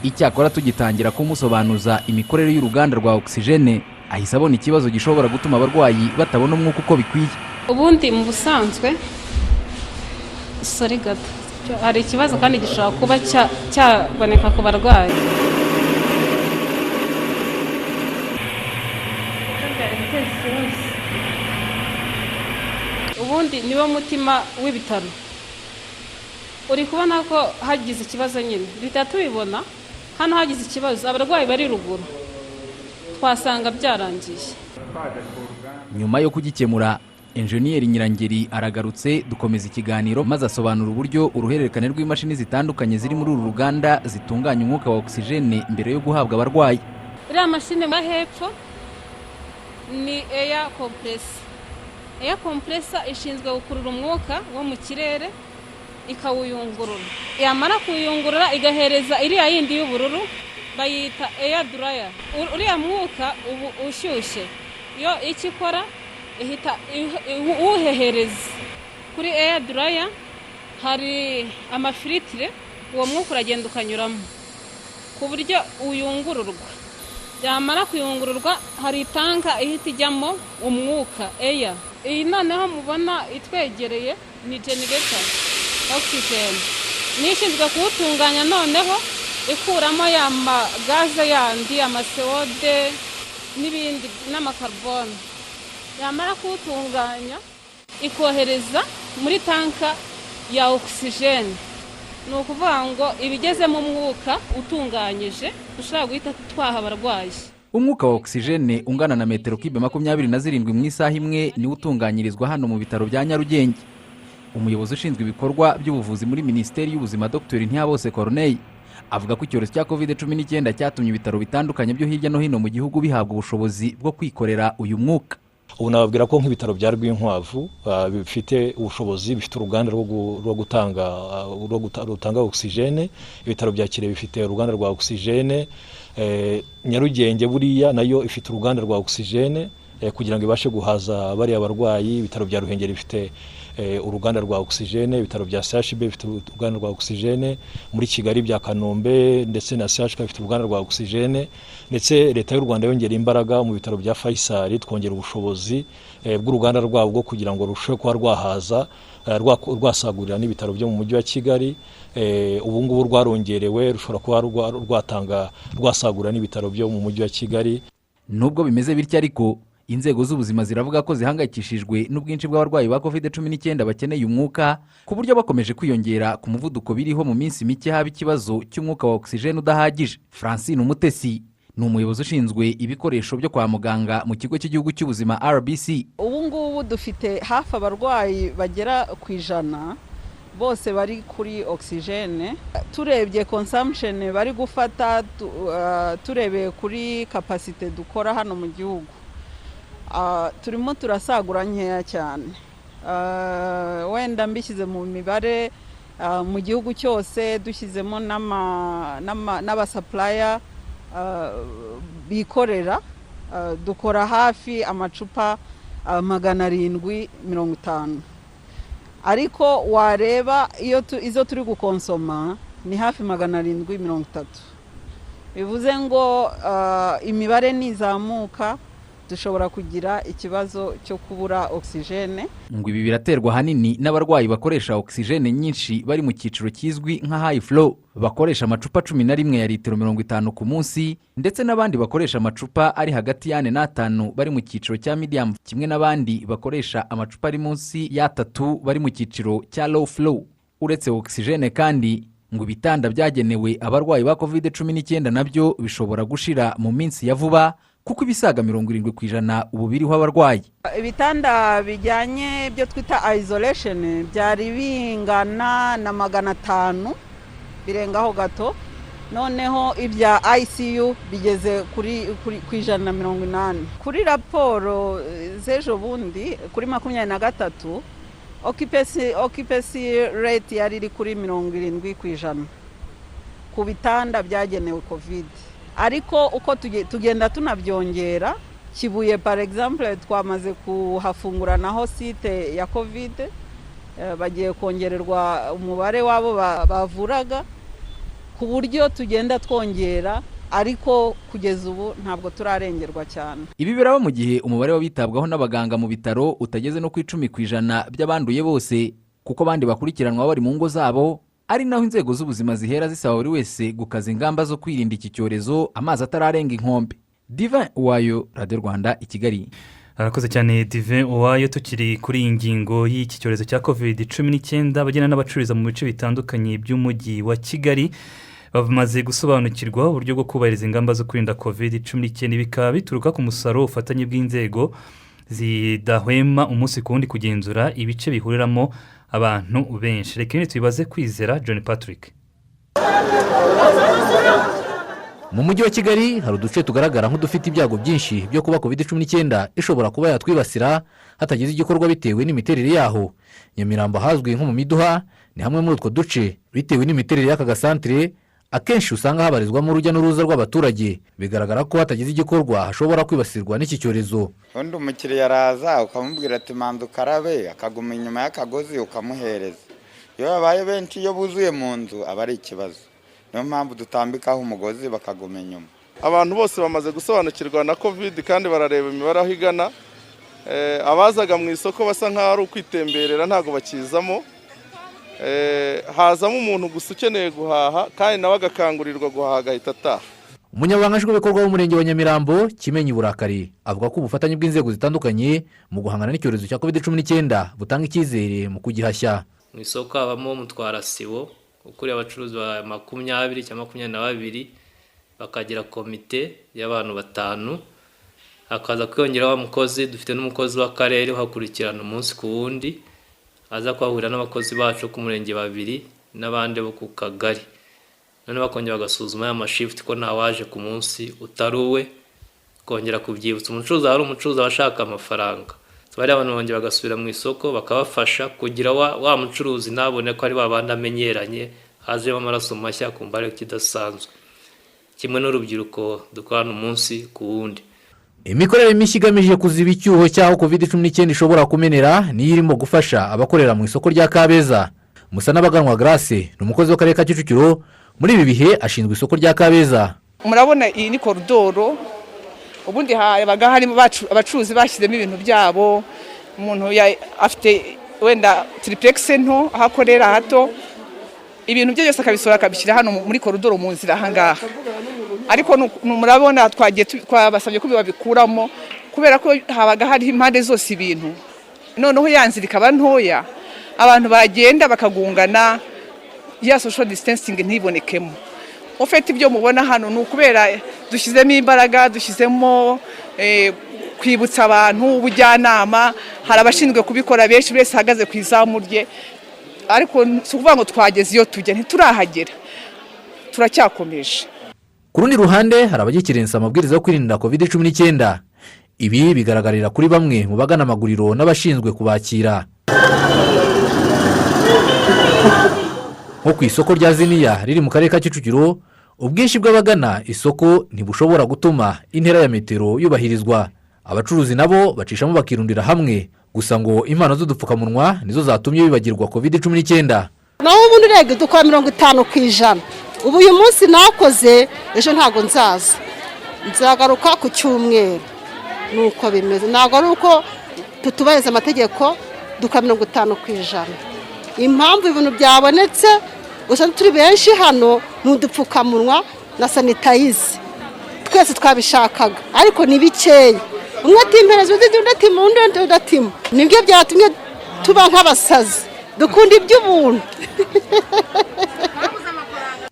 Icyakora tugitangira kumusobanuza imikorere y'uruganda rwa ogisijene, ahise abona ikibazo gishobora gutuma abarwayi batabona umwuka uko bikwiye. Ubundi mu busanzwe, sorry gato, hari ikibazo kandi gishobora kuba cyaboneka ku barwayi. Ubundi niwo mutima w'ibitaro. Uri kubona ko hagize ikibazo nyine duhita tubibona hano, hagize ikibazo abarwayi bari ruguru twasanga byarangiye. Nyuma yo kugikemura, enjeniyeri Nyirangeri aragarutse, dukomeza ikiganiro, maze asobanura uburyo uruhererekane rw'imashini zitandukanye ziri muri uru ruganda zitunganya umwuka wa ogisijene mbere yo guhabwa abarwayi. Iriya mashini yo hepfo Ni air compressor. Air compressor ishinzwe gukurura umwuka wo mu kirere ikawuyungurura. Yamara kuwuyungurura, igahereza iriya yindi y'ubururu bayita air dryer. Uriya mwuka ubu ushyushye, yo icyo ikora ihita uwuhehereza kuri air dryer. Hari amafiltire, uwo mwuka uragenda ukanyuramo ku buryo uyungururwa. Yamara kuyungururwa, hari itanka ihita ijyamo umwuka eya. Iyi noneho mubona itwegereye ni generator oxygen, niyo ishinzwe kuwutunganya, noneho ikuramo ya magaze yandi, amaCO2 n'ibindi n'amakarbone. Yamara kuwutunganya, ikohereza muri tanka ya oxygen. Ni ukuvuga ngo ibigezemo umwuka utunganyije dushobora guhita twaha abarwayi. Umwuka wa ogisijene ungana na metero kibe 27 mu isaha imwe niwo utunganyirizwa hano mu bitaro bya Nyarugenge. Umuyobozi ushinzwe ibikorwa by'ubuvuzi muri Minisiteri y'Ubuzima, Dr Ntihabose Corneille, avuga ko icyorezo cya COVID-19 cyatumye ibitaro bitandukanye byo hirya no hino mu gihugu bihabwa ubushobozi bwo kwikorera uyu mwuka. Ubu nababwira ko nk'ibitaro bya Rwinkwavu bifite ubushobozi, bifite uruganda rwo gutanga rutanga ogisijene. Ibitaro bya Kirehe bifite uruganda rwa ogisijene. Nyarugenge buriya nayo ifite uruganda rwa ogisijene kugira ngo ibashe guhaza bariya barwayi. Ibitaro bya Ruhengeri bifite uruganda rwa ogisijene. Ibitaro bya CHB bifite uruganda rwa ogisijene. Muri Kigali bya Kanombe ndetse na CHK bifite uruganda rwa ogisijene. Ndetse Leta y'u Rwanda yongera imbaraga mu bitaro bya Faisal, twongera ubushobozi bw'uruganda rwabo bwo kugira ngo rurusheho kuba rwahaza, rwasagurira n'ibitaro byo mu mujyi wa Kigali. Ubu ngubu rwarongerewe, rushobora kuba rwatanga, rwasagurira n'ibitaro byo mu mujyi wa Kigali. Nubwo bimeze bityo ariko, inzego z'ubuzima ziravuga ko zihangayikishijwe n'ubwinshi bw'abarwayi ba COVID-19 bakeneye umwuka, ku buryo bakomeje kwiyongera ku muvuduko biriho, mu minsi mike haba ikibazo cy'umwuka wa ogisijene udahagije. Francine Umutesi ni umuyobozi ushinzwe ibikoresho byo kwa muganga mu Kigo cy'Igihugu cy'Ubuzima, RBC. Ubu ngubu dufite hafi abarwayi bagera ku 100 bose bari kuri ogisijene. Turebye consumption bari gufata, turebeye kuri capacité dukora hano mu gihugu, turimo turasagura nkeya cyane. Wenda mbishyize mu mibare, mu gihugu cyose dushyizemo n'abasupplier bikorera, dukora hafi amacupa 750, ariko wareba iyo izo turi gukonsoma ni hafi 730. Bivuze ngo imibare nizamuka dushobora kugira ikibazo cyo kubura ogisijene. Ngo ibi biraterwa ahanini n'abarwayi bakoresha ogisijene nyinshi bari mu cyiciro kizwi nka high flow, bakoresha amacupa 11 ya litiro 50 ku munsi, ndetse n'abandi bakoresha amacupa ari hagati y'4 n'5 bari mu cyiciro cya medium, kimwe n'abandi bakoresha amacupa ari munsi y'atatu bari mu cyiciro cya low flow. Uretse ogisijene kandi, ngo ibitanda byagenewe abarwayi ba COVID-19 nabyo bishobora gushira mu minsi ya vuba, kuko ibisaga 70% ubu biriho abarwayi. Ibitanda bijyanye ibyo twita isolation byari bingana na 500 birengaho gato, noneho ibya ICU bigeze kuri ku 180. Kuri raporo z'ejo bundi, kuri 23, occupancy rate yari iri kuri 70% ku bitanda byagenewe COVID. Ariko uko tugenda tunabyongera, Kibuye par exemple twamaze kuhafungura naho site ya COVID, bagiye kongererwa umubare wabo bavuraga, ku buryo tugenda twongera, ariko kugeza ubu ntabwo turarengerwa cyane. Ibi biraba mu gihe umubare w'abitabwaho n'abaganga mu bitaro utageze no ku 10% by'abanduye bose, kuko abandi bakurikiranwa bari mu ngo zabo, ari naho inzego z'ubuzima zihera zisaba buri wese gukaza ingamba zo kwirinda iki cyorezo amazi atararenga inkombe. Divin Uwayo, Radiyo Rwanda, i Kigali. Arakoze cyane Divin Uwayo. Tukiri kuri iyi ngingo y'iki cyorezo cya COVID-19, abagenda n'abacururiza mu bice bitandukanye by'umujyi wa Kigali bamaze gusobanukirwa uburyo bwo kubahiriza ingamba zo kwirinda COVID-19. Bikaba bituruka ku musaruro w'ubufatanye bw'inzego zidahwema umunsi ku wundi kugenzura ibice bihuriramo abantu benshi. Reka ibindi tubibaze Kwizera John Patrick. Mu mujyi wa Kigali hari uduce tugaragara nk'udufite ibyago byinshi byo kuba COVID-19 ishobora kuba yatwibasira hatagize igikorwa bitewe n'imiterere yaho. Nyamirambo ahazwi nko mu Miduha ni hamwe muri utwo duce. Bitewe n'imiterere y'aka gasantere, akenshi usanga habarizwamo urujya n'uruza rw'abaturage, bigaragara ko hatagize igikorwa hashobora kwibasirwa n'iki cyorezo. Undi umukiriya araza ukamubwira ati manza ukarabe, akaguma inyuma y'akagozi ukamuhereza. Iyo babaye benshi, iyo buzuye mu nzu aba ari ikibazo. Niyo mpamvu dutambikaho umugozi bakaguma inyuma. Abantu bose bamaze gusobanukirwa na COVID kandi barareba imibare aho igana. Abazaga mu isoko basa nk'aho ari ukwitemberera, ntabwo bakizamo. Hazamo umuntu gusa ukeneye guhaha, kandi nawe agakangurirwa guhaha agahita ataha. Umunyamabanga nshingwabikorwa w'umurenge wa Nyamirambo, Kimenyi Burakari, avuga ko ubufatanye bw'inzego zitandukanye mu guhangana n'icyorezo cya COVID-19 butanga icyizere mu kugihashya. Mu isoko habamo umutwarasibo ukuriye abacuruzi ba 20 cyangwa 22, bakagira komite y'abantu 5, hakaza kwiyongeraho umukozi. Dufite n'umukozi w'akarere uhakurikirana umunsi ku wundi, aza kuhahurira n'abakozi bacu ku murenge 2 n'abandi bo ku kagari. Noneho bakongera bagasuzuma ya mashift ko ntawaje ku munsi utari uwe, kongera kubyibutsa umucuruzi. Hari umucuruzi aba ashaka amafaranga, bari abantu bongera bagasubira mu isoko bakabafasha kugira wa mucuruzi ntabone ko ari babandi amenyeranye, hazemo amaraso mashya kumva ari kidasanzwe. Kimwe n'urubyiruko dukorana umunsi ku wundi. Imikorere mishya igamije kuziba icyuho cy'aho COVID-19 ishobora kumenera niyo irimo gufasha abakorera mu isoko rya Kabeza. Musanabaganwa Grace ni umukozi w'akarere ka Kicukiro, muri ibi bihe ashinzwe isoko rya Kabeza. Murabona iyi ni koridoro, ubundi habaga harimo abacuruzi bashyizemo ibintu byabo. Umuntu afite wenda triplex nto aho akorera hato, ibintu bye byose akabisohora akabishyira hano muri koridoro mu nzira aha ngaha. Ariko murabona twagiye twabasabye ko babikuramo kubera ko habaga hari impande zose ibintu, noneho ya nzira ikaba ntoya, abantu bagenda bakagungana, ya social distancing ntibonekemo. Ufite ibyo mubona hano ni ukubera dushyizemo imbaraga, dushyizemo kwibutsa abantu ubujyanama. Hari abashinzwe kubikora benshi, buri wese ahagaze ku izamu rye, ariko si ukuvuga ngo twageze iyo tujya, ntiturahagera, turacyakomeje. Ku rundi ruhande hari abagikirensa amabwiriza yo kwirinda COVID-19. Ibi bigaragarira kuri bamwe mu bagana amaguriro n'abashinzwe kubakira. Nko ku isoko rya Ziniya riri mu karere ka Kicukiro, ubwinshi bw'abagana isoko ntibushobora gutuma intera ya metero yubahirizwa. Abacuruzi nabo bacishamo bakirundira hamwe, gusa ngo impano z'udupfukamunwa nizo zatumye bibagirwa COVID-19. Naho ubundi urebye dukora 50%. Ubu uyu munsi nakoze, ejo ntago nzaza, nzagaruka ku cyumweru. Nuko bimeze, ntago ari uko tutubahiriza amategeko, dukora 50%. Impamvu ibintu byabonetse gusa turi benshi hano ni udupfukamunwa na sanitayiza, twese twabishakaga ariko ni bikeya. Umwe atimpereza undi atima, undi atima, nibyo byatumye tuba nk'abasazi, dukunda iby'ubuntu.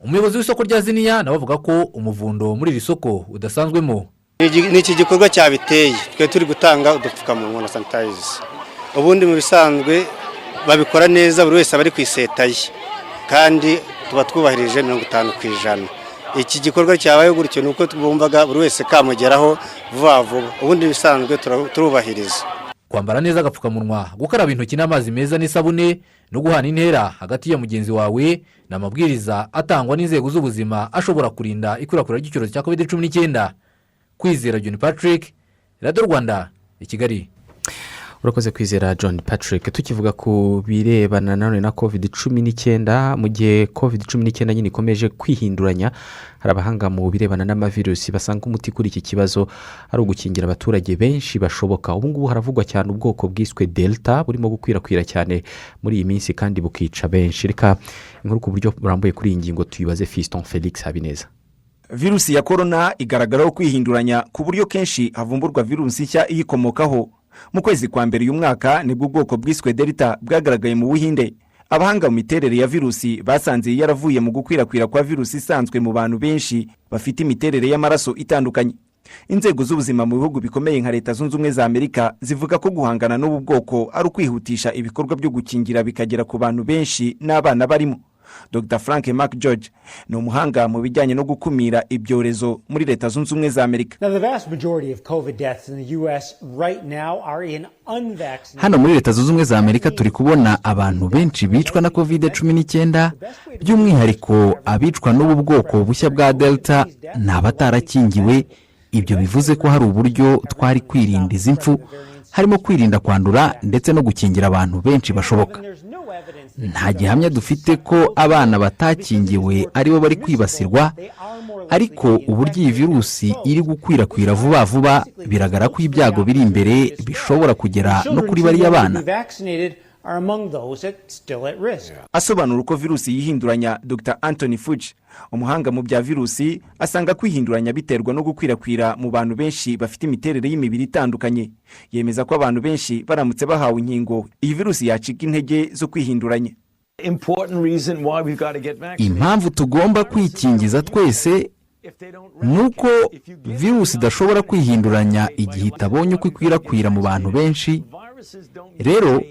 Umuyobozi w'isoko rya Ziniya nawe avuga ko umuvundo muri iri soko udasanzwemo. Ni iki gikorwa cyabiteye, twe turi gutanga udupfukamunwa na sanitayiza. Ubundi mu bisanzwe babikora neza, buri wese aba ari ku iseta ye, kandi tuba twubahirije 50%. Iki gikorwa cyabaye gutyo ni uko twumvaga buri wese kamugeraho vuba vuba, ubundi bisanzwe turubahiriza. Kwambara neza agapfukamunwa, gukaraba intoki n'amazi meza n'isabune, no guhana intera hagati ya mugenzi wawe ni amabwiriza atangwa n'inzego z'ubuzima ashobora kurinda ikwirakwira ry'icyorezo cya COVID-19. Kwizera John Patrick, Radio Rwanda, i Kigali. Urakoze Kwizera John Patrick. Tukivuga ku birebana nanone na COVID-19, mu gihe COVID-19 nyine ikomeje kwihinduranya, hari abahanga mu birebana n'amavirusi basanga umuti kuri iki kibazo ari ugukingira abaturage benshi bashoboka. Ubu ngubu haravugwa cyane ubwoko bwiswe Delta burimo gukwirakwira cyane muri iyi minsi kandi bukica benshi. Reka inkuru ku buryo burambuye kuri iyi ngingo tuyibaze Fiston Felix Habineza. Virusi ya korona igaragaraho kwihinduranya ku buryo kenshi havumburwa virusi nshya iyikomokaho. Mu kwezi kwa mbere uyu mwaka nibwo ubwoko bwiswe Delta bwagaragaye mu Buhinde. Abahanga mu miterere ya virusi basanze yaravuye mu gukwirakwira kwa virusi isanzwe mu bantu benshi bafite imiterere y'amaraso itandukanye. Inzego z'ubuzima mu bihugu bikomeye nka Leta Zunze Ubumwe za Amerika zivuga ko guhangana n'ubu bwoko ari ukwihutisha ibikorwa byo gukingira bikagera ku bantu benshi n'abana barimo. Dr Frank Mark George ni umuhanga mu bijyanye no gukumira ibyorezo muri Leta Zunze Ubumwe za Amerika. Now, the vast majority of COVID deaths in the U.S. right now are in unvaccinated. Hano muri Leta Zunze Ubumwe za Amerika turi kubona abantu benshi bicwa na COVID-19, by'umwihariko abicwa n'ubu bwoko bushya bwa Delta ni abatarakingiwe. Ibyo bivuze ko hari uburyo twari kwirinda izi mfu, harimo kwirinda kwandura ndetse no gukingira abantu benshi bashoboka. Nta gihamya dufite ko abana batakingiwe aribo bari kwibasirwa, ariko uburyo iyi virusi iri gukwirakwira vuba vuba, biragaragara ko ibyago biri imbere bishobora kugera no kuri bariya bana. Vaccinated are among those that still at risk. Asobanura uko virusi yihinduranya, Dr Anthony Fauci, umuhanga mu bya virusi, asanga kwihinduranya biterwa no gukwirakwira mu bantu benshi bafite imiterere y'imibiri itandukanye. Yemeza ko abantu benshi baramutse bahawe inkingo, iyi virusi yacika intege zo kwihinduranya. Impamvu tugomba kwikingiza twese ni uko virusi idashobora kwihinduranya igihe itabonye uko ikwirakwira mu bantu benshi. Rero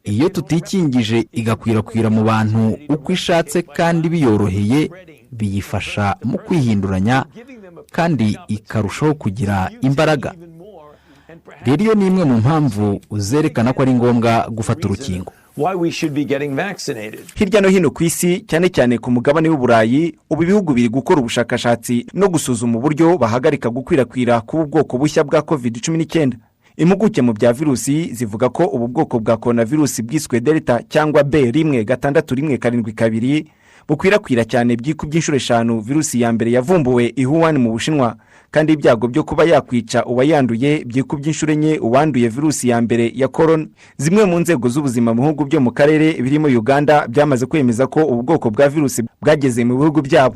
iyo tutikingije, igakwirakwira mu bantu uko ishatse kandi biyoroheye, biyifasha mu kwihinduranya kandi ikarushaho kugira imbaraga. Rero iyo ni imwe mu mpamvu zerekana ko ari ngombwa gufata urukingo. Hirya no hino ku isi, cyane cyane ku mugabane w'Uburayi, ubu ibihugu biri gukora ubushakashatsi no gusuzuma uburyo bahagarika gukwirakwira k'ubu bwoko bushya bwa COVID-19. Impuguke mu bya virusi zivuga ko ubu bwoko bwa korona virusi bwiswe Delta cyangwa B.1.617 bukwirakwira cyane byikubye inshuro eshanu virusi ya mbere yavumbuwe i Wuhan mu Bushinwa, kandi ibyago byo kuba yakwica uwayanduye byikubye inshuro enye uwanduye virusi ya mbere ya korona. Zimwe mu nzego z'ubuzima mu bihugu byo mu karere birimo Uganda byamaze kwemeza ko ubu bwoko bwa virusi bwageze mu bihugu byabo.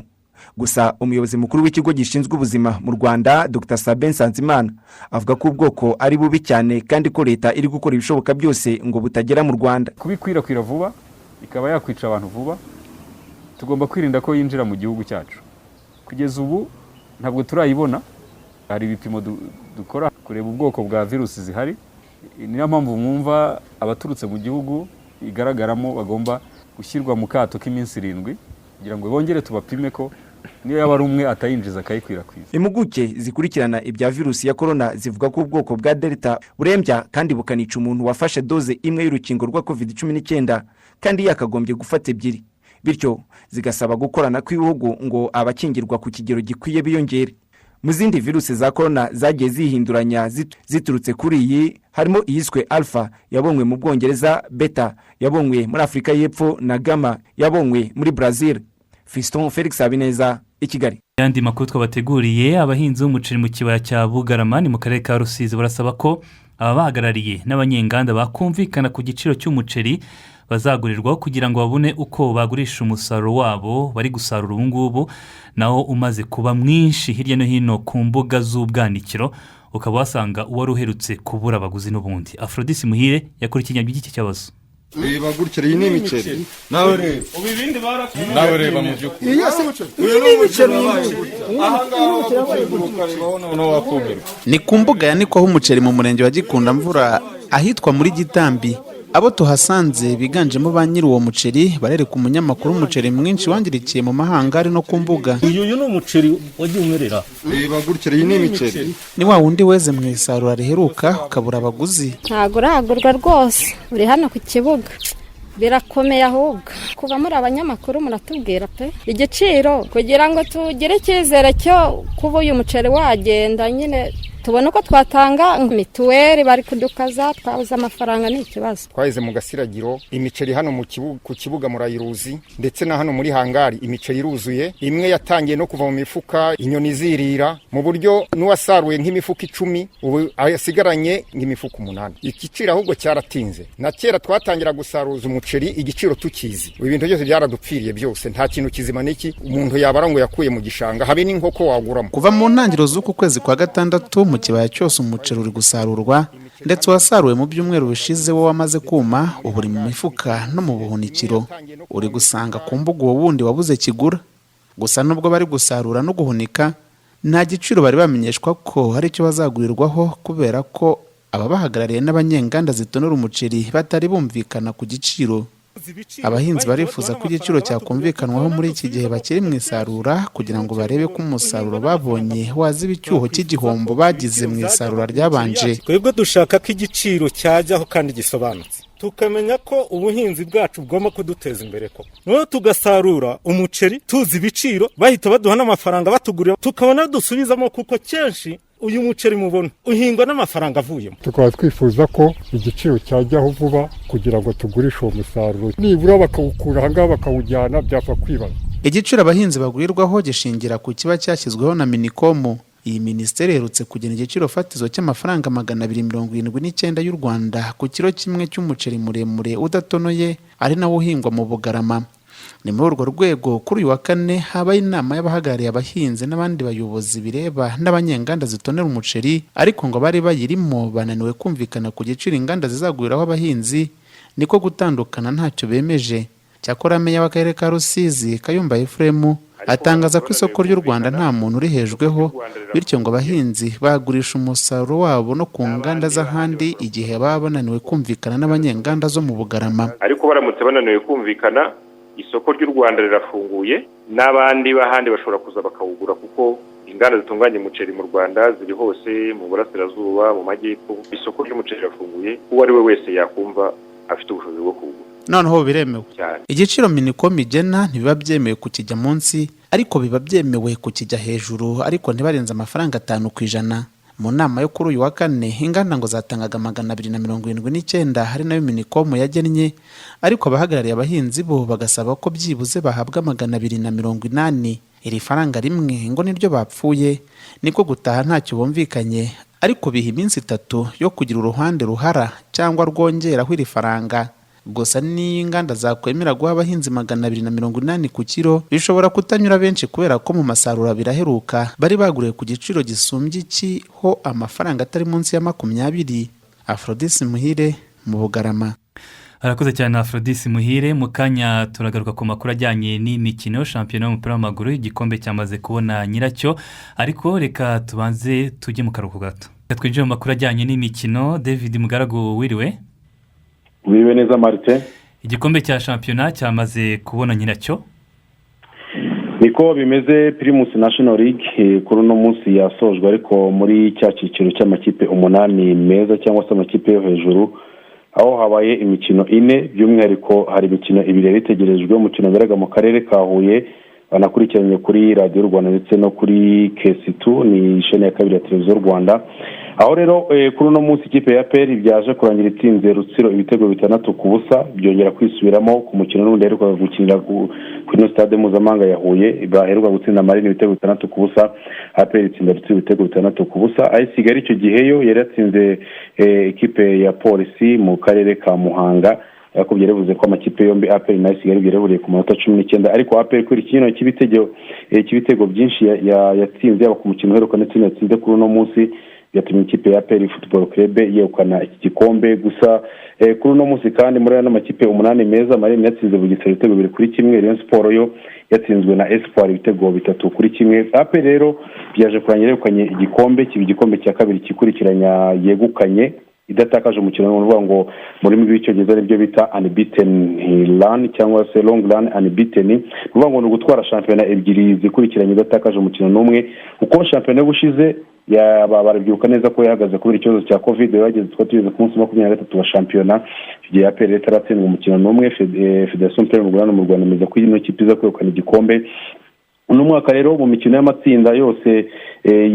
Gusa umuyobozi mukuru w'ikigo gishinzwe ubuzima mu Rwanda, Dr Sabin Nsanzimana, avuga ko ubwoko ari bubi cyane kandi ko leta iri gukora ibishoboka byose ngo butagera mu Rwanda. Kubikwirakwira vuba, ikaba yakwica abantu vuba, tugomba kwirinda ko yinjira mu gihugu cyacu. Kugeza ubu ntabwo turayibona. Hari ibipimo dukora kureba ubwoko bwa virusi zihari. Niyo mpamvu mwumva abaturutse mu gihugu igaragaramo bagomba gushyirwa mu kato k'iminsi 7 kugira ngo bongere tubapime ko niyo yaba ari umwe atayinjiza akayikwirakwiza. Impuguke zikurikirana ibya virusi ya korona zivuga ko ubwoko bwa Delta burembya kandi bukanica umuntu wafashe doze imwe y'urukingo rwa COVID-19 kandi yakagombye gufata ebyiri, bityo zigasaba gukorana kw'ibihugu ngo abakingirwa ku kigero gikwiye biyongere. Mu zindi virusi za korona zagiye zihinduranya ziturutse kuri iyi, harimo iyiswe Alpha yabonywe mu Bwongereza, Beta yabonywe muri Afurika y'Epfo na Gamma yabonywe muri Brazil. Fiston Felix Habineza i Kigali. Yandi makuru twabateguriye: abahinzi b'umuceri mu kibaya cya Bugarama ni mu karere ka Rusizi barasaba ko ababahagarariye n'abanyenganda bakumvikana ku giciro cy'umuceri bazagurirwaho kugira ngo babone uko bagurisha umusaruro wabo bari gusarura ubu ngubu, nawo umaze kuba mwinshi hirya no hino ku mbuga z'ubwanikiro, ukaba wasanga uwari uherutse kubura abaguzi n'ubundi. Aphrodis Muhire yakurikiranye iby'iki kibazo. Reba gutya, iyi ni imiceri, nawe reba, nawe reba mu by'ukuri. Iyi ni imiceri. Aha ngaha ukarebaho noneho wakumirwa. Ni ku mbuga yanikwaho umuceri mu murenge wa Gikundamvura, ahitwa muri Gitambi. Abo tuhasanze biganjemo ba nyiri uwo muceri barereka umunyamakuru umuceri mwinshi wangirikiye mu mahangari no ku mbuga. Uyu ni umuceri wagiye umerera. Reba gutya, iyi ni imiceri. Ni wa wundi weze mu isarura riheruka ukabura abaguzi. Ntabwo uragurwa rwose, uri hano ku kibuga birakomeye. Ahubwo kuva muri abanyamakuru muratubwira pe igiciro kugira ngo tugire icyizere cyo kuba uyu muceri wagenda nyine, tubone uko twatanga mituweli. Bari kudukaza, twabuze amafaranga, ni ikibazo. Twaheze mu gasiragiro imiceri hano mu kibuga, ku kibuga murayiruzi, ndetse na hano muri hangari imiceri iruzuye. Imwe yatangiye no kuva mu mifuka, inyoni zirira, mu buryo n'uwasaruye nk'imifuka 10 ubu asigaranye nk'imifuka 8. Igiciro ahubwo cyaratinze. Na kera twatangira gusaruza umuceri igiciro tukizi. Ibi bintu byose byaradupfiriye byose, nta kintu kizima n'iki umuntu yabara ngo yakuye mu gishanga, habe n'inkoko waguramo. Kuva mu ntangiriro z'uku kwezi kwa gatandatu, mu kibaya cyose umuceri uri gusarurwa, ndetse uwasaruwe mu byumweru bishize wo wamaze kuma, ubu uri mu mifuka no mu buhunikiro. Uri gusanga ku mbuga uwo wundi wabuze kigura. Gusa nubwo bari gusarura no guhunika, nta giciro bari bamenyeshwa ko hari icyo bazagurirwaho, kubera ko ababahagarariye n'abanyenganda zitonora umuceri batari bumvikana ku giciro. Abahinzi barifuza ko igiciro cyakumvikanwaho muri iki gihe bakiri mu isarura, kugira ngo barebe ko umusaruro babonye waziba icyuho cy'igihombo bagize mu isarura ryabanje. Twebwe dushaka ko igiciro cyajyaho kandi gisobanutse, tukamenya ko ubuhinzi bwacu bugomba kuduteza imbere koko, noneho tugasarura umuceri tuzi ibiciro, bahita baduha n'amafaranga batugurira, tukabona dusubizamo, kuko kenshi uyu muceri mubona uhingwa n'amafaranga avuyemo. Tukaba twifuza ko igiciro cyajyaho vuba kugira ngo tugurishe uwo musaruro, nibura bakawukura ahangaha bakawujyana, byapfa kwibaza. Igiciro abahinzi bagurirwaho gishingira ku kiba cyashyizweho na Minicom. Iyi minisiteri iherutse kugena igiciro fatizo cy'amafaranga 279 y'u Rwanda ku kiro kimwe cy'umuceri muremure udatonoye, ari nawo uhingwa mu Bugarama. Ni muri urwo rwego kuri uyu wa kane habaye inama y'abahagarariye abahinzi n'abandi bayobozi bireba n'abanyenganda zitonera umuceri, ariko ngo bari bayirimo bananiwe kumvikana ku giciro inganda zizaguriraho abahinzi, niko gutandukana ntacyo bemeje. Cyakora meya w'akarere ka Rusizi, Kayumba Ephraim, atangaza ko isoko ry'u Rwanda nta muntu urihejweho, bityo ngo abahinzi bagurisha umusaruro wabo no ku nganda z'ahandi igihe baba bananiwe kumvikana n'abanyenganda zo mu Bugarama. Ariko baramutse bananiwe kumvikana, isoko ry'u Rwanda rirafunguye, n'abandi b'ahandi bashobora kuza bakawugura, kuko inganda zitunganya umuceri mu Rwanda ziri hose, mu burasirazuba, mu majyepfo. Isoko ry'umuceri rirafunguye, uwo ari we wese yakumva afite ubushobozi bwo kuwugura. Noneho biremewe. Igiciro Minicom igena ntibiba byemewe kukijya munsi, ariko biba byemewe kukijya hejuru, ariko ntibarenze amafaranga 5%. Mu nama yo kuri uyu wa kane, inganda ngo zatangaga 279, hari nayo Minicom yagennye, ariko abahagarariye abahinzi bo bagasaba ko byibuze bahabwa 280. Iri faranga rimwe ngo niryo bapfuye, niko gutaha ntacyo bumvikanye, ariko biha iminsi 3 yo kugira uruhande ruhara cyangwa rwongeraho iri faranga. Gusa n'iyo inganda zakwemera guha abahinzi 280 ku kiro, bishobora kutanyura benshi, kubera ko mu masarura biraheruka bari baguriwe ku giciro gisumbye iki ho amafaranga atari munsi ya 20. Aphrodis Muhire mu Bugarama. Arakoze cyane Aphrodis Muhire. Mu kanya turagaruka ku makuru ajyanye n'imikino, shampiyona y'umupira w'amaguru, igikombe cyamaze kubona nyiracyo, ariko reka tubanze tujye mu karuhuko gato. Reka twinjire mu makuru ajyanye n'imikino. David Mugaragu, wiriwe? Wiriwe neza, Martin. Igikombe cya shampiyona cyamaze kubona nyiracyo. Niko bimeze. Primus National League kuri uno munsi yasojwe, ariko muri cya cyiciro cy'amakipe 8 meza cyangwa se amakipe yo hejuru, aho habaye imikino 4. By'umwihariko hari imikino 2 yari itegerejwe, umukino waberaga mu karere ka Huye banakurikiranye kuri Radiyo Rwanda ndetse no kuri KC2, ni isheni ya kabiri ya Televiziyo Rwanda. Aho rero kuri uno munsi ikipe ya APR byaje kurangira itsinze Rutsiro ibitego 6-0, byongera kwisubiramo ku mukino n'ubundi yaherukaga gukinira kuri stade mpuzamahanga ya Huye, baheruka gutsinda Marine ibitego 6-0. APR itsinda Rutsiro ibitego 6-0. AS Kigali icyo gihe yo yari yatsinze ikipe ya Polisi mu karere ka Muhanga, ariko byaravuze ko amakipe yombi APR na AS Kigali byaraburiye ku manota 19, ariko APR kuri ikinyuranyo cy'ibitego byinshi yatsinze yaba ku mukino uheruka ndetse yatsinze kuri uno munsi, byatumye ikipe ya APR Football Club yegukana iki gikombe. Gusa kuri uno munsi kandi muri ano makipe 8 meza, Marine yatsinze Bugesera ibitego 2-1, Rayon Sports yo yatsinzwe na Espoir ibitego 3-1. APR rero byaje kurangira yegukanye igikombe, kiba igikombe cya kabiri kikurikiranya yegukanye idatakaje umukino, ni ukuvuga ngo mu rurimi rw'icyongereza nibyo bita unbeaten run cyangwa se long run unbeaten, ni ukuvuga ngo ni ugutwara shampiyona 2 zikurikiranye idatakaje umukino n'umwe, kuko shampiyona y'ubushize barabyibuka neza ko yahagaze kubera ikibazo cya Covid. Bageze twari tugeze ku munsi 23 wa shampiyona, icyo gihe APR itaratsindwa umukino n'umwe. Federasiyo y'umupira w'amaguru mu Rwanda imeze ko ino kipe iza kwegukana igikombe uno mwaka. Rero mu mikino y'amatsinda yose,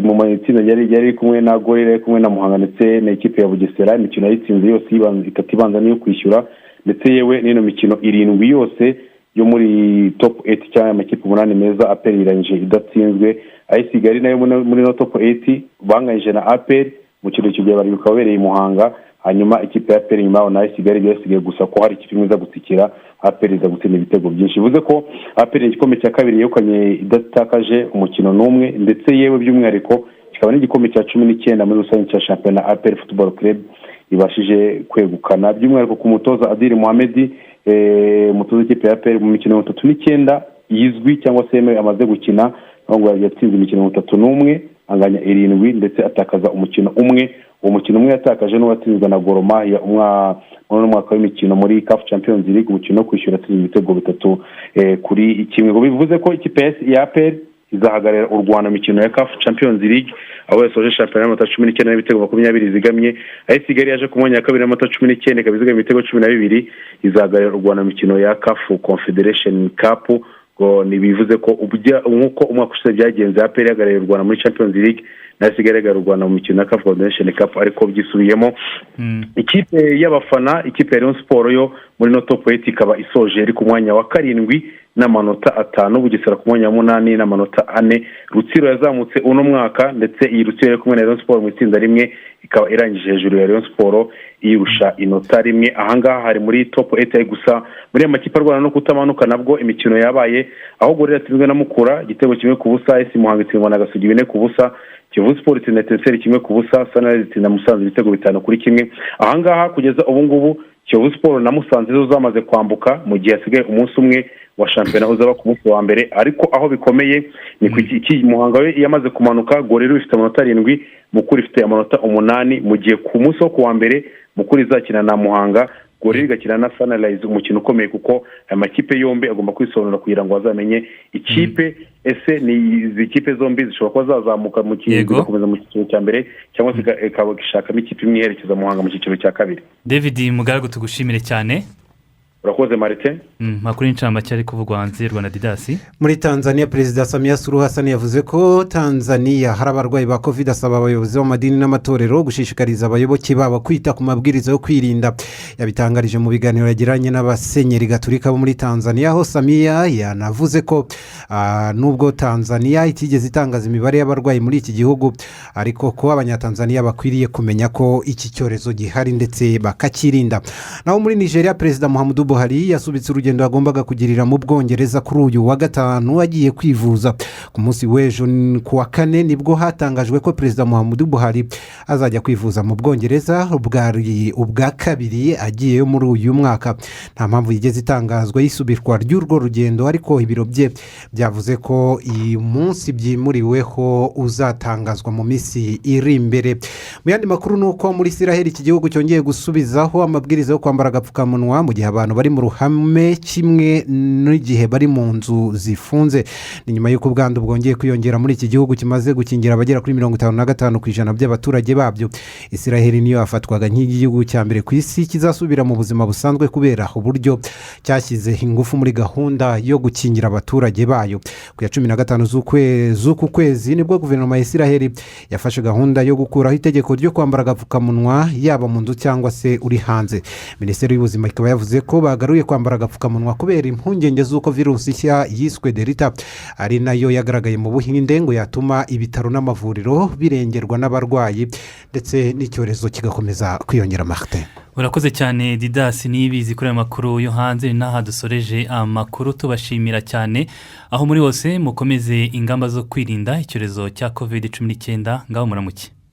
mu matsinda yari kumwe na Gorilla, yari kumwe na Muhanga ndetse na ikipe ya Bugesera, imikino yayitsinze yose 3 ibanza niyo kwishyura, ndetse yewe n'ino mikino 7 yose yo muri top 8 cyangwa amakipe 8 meza, APR irangije idatsinzwe. AS Kigali nayo muri no top 8 banganyije na APR mu kintu icyo gihe bari wabereye i Muhanga, hanyuma ikipe ya APR nyuma yaho na AS Kigali byasigaye gusa ko hari ikipe imwe iza gutsikira, APR iza gutsinda ibitego byinshi. Bivuze ko APR igikombe cya kabiri yegukanye idatakaje umukino n'umwe, ndetse yewe by'umwihariko kikaba n'igikombe cya 19 muri rusange cya shampiyona APR Football Club ibashije kwegukana. By'umwihariko ku mutoza Adil Mohamed, umutoza w'ikipe ya APR, mu mikino 39 yizwi cyangwa se yemewe amaze gukina, ngo yatsinze imikino 31. Anganya 7 ndetse atakaza umukino umwe. Uwo mukino umwe yatakaje n'uwatsinzwe na Gor Mahia muri mwaka w'imikino muri CAF Champions League, umukino wo kwishyura atsinze ibitego 3-1. Ngo bivuze ko ikipe ya APR izahagararira u Rwanda mu mikino ya CAF Champions League, aho yasoje shampiyona y'amanota 19 n'ibitego 20 zigamye. Aho Kigali yaje ku mwanya wa kabiri n'amanota 19, ikaba izigamye ibitego 12. Izahagararira u Rwanda mu mikino ya CAF Confederation Cup. Ngo ntibivuze ko nk'uko umwaka ushize byagenze, APR ihagarariye u Rwanda muri Champions League, nayo isigaye ihagarariye u Rwanda mu mikino ya CAF Confederation Cup, ariko byisubiyemo. Ikipe y'abafana, ikipe ya Rayon Sports, yo muri no top 8 ikaba isoje iri ku mwanya wa 7 n'amanota 5, Bugesera ku mwanya wa 8 n'amanota 4. Rutsiro yazamutse uno mwaka, ndetse iyi Rutsiro iri kumwe na Rayon Sports mu itsinda rimwe, ikaba irangije hejuru ya Rayon Sports iyirusha inota 1. Ahangaha hari muri top 8. Gusa muri aya makipe arwana no kutamanuka nabwo imikino yabaye, aho Gorilla yatsinzwe na Mukura igitego 1-0, AS Muhanga itsindwa na Gasogi 4-0, Kiyovu Sports itsinda Etincelles 1-0, Sunrise itsinda Musanze ibitego 5-1. Ahangaha kugeza ubu ngubu Kiyovu Sports na Musanze zo zamaze kwambuka, mu gihe hasigaye umunsi umwe wa shampiyona uzaba ku munsi wa mbere. Ariko aho bikomeye ni ku Muhanga we yamaze kumanuka, Gorilla ifite amanota 7, Mukura ifite amanota 8, mu gihe ku munsi wo ku wa mbere Mukura izakina na Muhanga, Gorilla igakina na Sunrise, umukino ukomeye kuko aya makipe yombi agomba kwisobanura kugira ngo bazamenye ikipe ese ni izi kipe zombi zishobora kuba zazamuka mu zigakomeza mu cyiciro cya mbere, cyangwa se ikaba ishakamo ikipe imwe iherekeza Muhanga mu cyiciro cya kabiri. David Mugaragu, tugushimire cyane. Urakoze, Marite. Makuru y'incamake ari kuvugwa hanze y'u Rwanda, Didasi. Muri Tanzania, Perezida Samia Suluhu Hassan yavuze ko Tanzania hari abarwayi ba COVID, asaba abayobozi b'amadini n'amatorero gushishikariza abayoboke babo kwita ku mabwiriza yo kwirinda. Yabitangarije mu biganiro yagiranye n'abasenyeri gaturika bo muri Tanzania, aho Samia yanavuze ko nubwo Tanzania itigeze itangaza imibare y'abarwayi muri iki gihugu, ariko ko Abanyatanzania bakwiriye kumenya ko iki cyorezo gihari ndetse bakakirinda. Naho muri Nigeria, Perezida Muhammadu Buhari yasubitse urugendo yagombaga kugirira mu Bwongereza kuri uyu wa gatanu agiye kwivuza. Ku munsi w'ejo ku wa kane nibwo hatangajwe ko Perezida Muhammadu Buhari azajya kwivuza mu Bwongereza, bwari ubwa kabiri agiyeyo muri uyu mwaka. Nta mpamvu yigeze itangazwa y'isubikwa ry'urwo rugendo, ariko ibiro bye byavuze ko uyu munsi byimuriweho uzatangazwa mu minsi iri imbere. Mu yandi makuru ni uko muri Isiraheli iki gihugu cyongeye gusubizaho amabwiriza yo kwambara agapfukamunwa mu gihe abantu bari mu ruhame, kimwe n'igihe bari mu nzu zifunze. Ni nyuma y'uko ubwandu bwongeye kwiyongera muri iki gihugu kimaze gukingira abagera kuri 55% by'abaturage babyo. Isiraheli niyo yafatwaga nk'igihugu cya mbere ku isi kizasubira mu buzima busanzwe kubera uburyo cyashyize ingufu muri gahunda yo gukingira abaturage bayo. Ku ya 15 z'uku kwezi nibwo guverinoma ya Isiraheli yafashe gahunda yo gukuraho itegeko ryo kwambara agapfukamunwa yaba mu nzu cyangwa se uri hanze. Minisiteri y'Ubuzima ikaba yavuze ko bagaruye kwambara agapfukamunwa kubera impungenge z'uko virusi nshya yiswe Delta, ari nayo yagaragaye mu Buhinde, ngo yatuma ibitaro n'amavuriro birengerwa n'abarwayi ndetse n'icyorezo kigakomeza kwiyongera, Martin. Urakoze cyane, Didasi Niyibizi, kuri aya makuru yo hanze. Ni n'aha dusoreje amakuru, tubashimira cyane aho muri hose. Mukomeze ingamba zo kwirinda icyorezo cya COVID 19. Ngaho muramuke.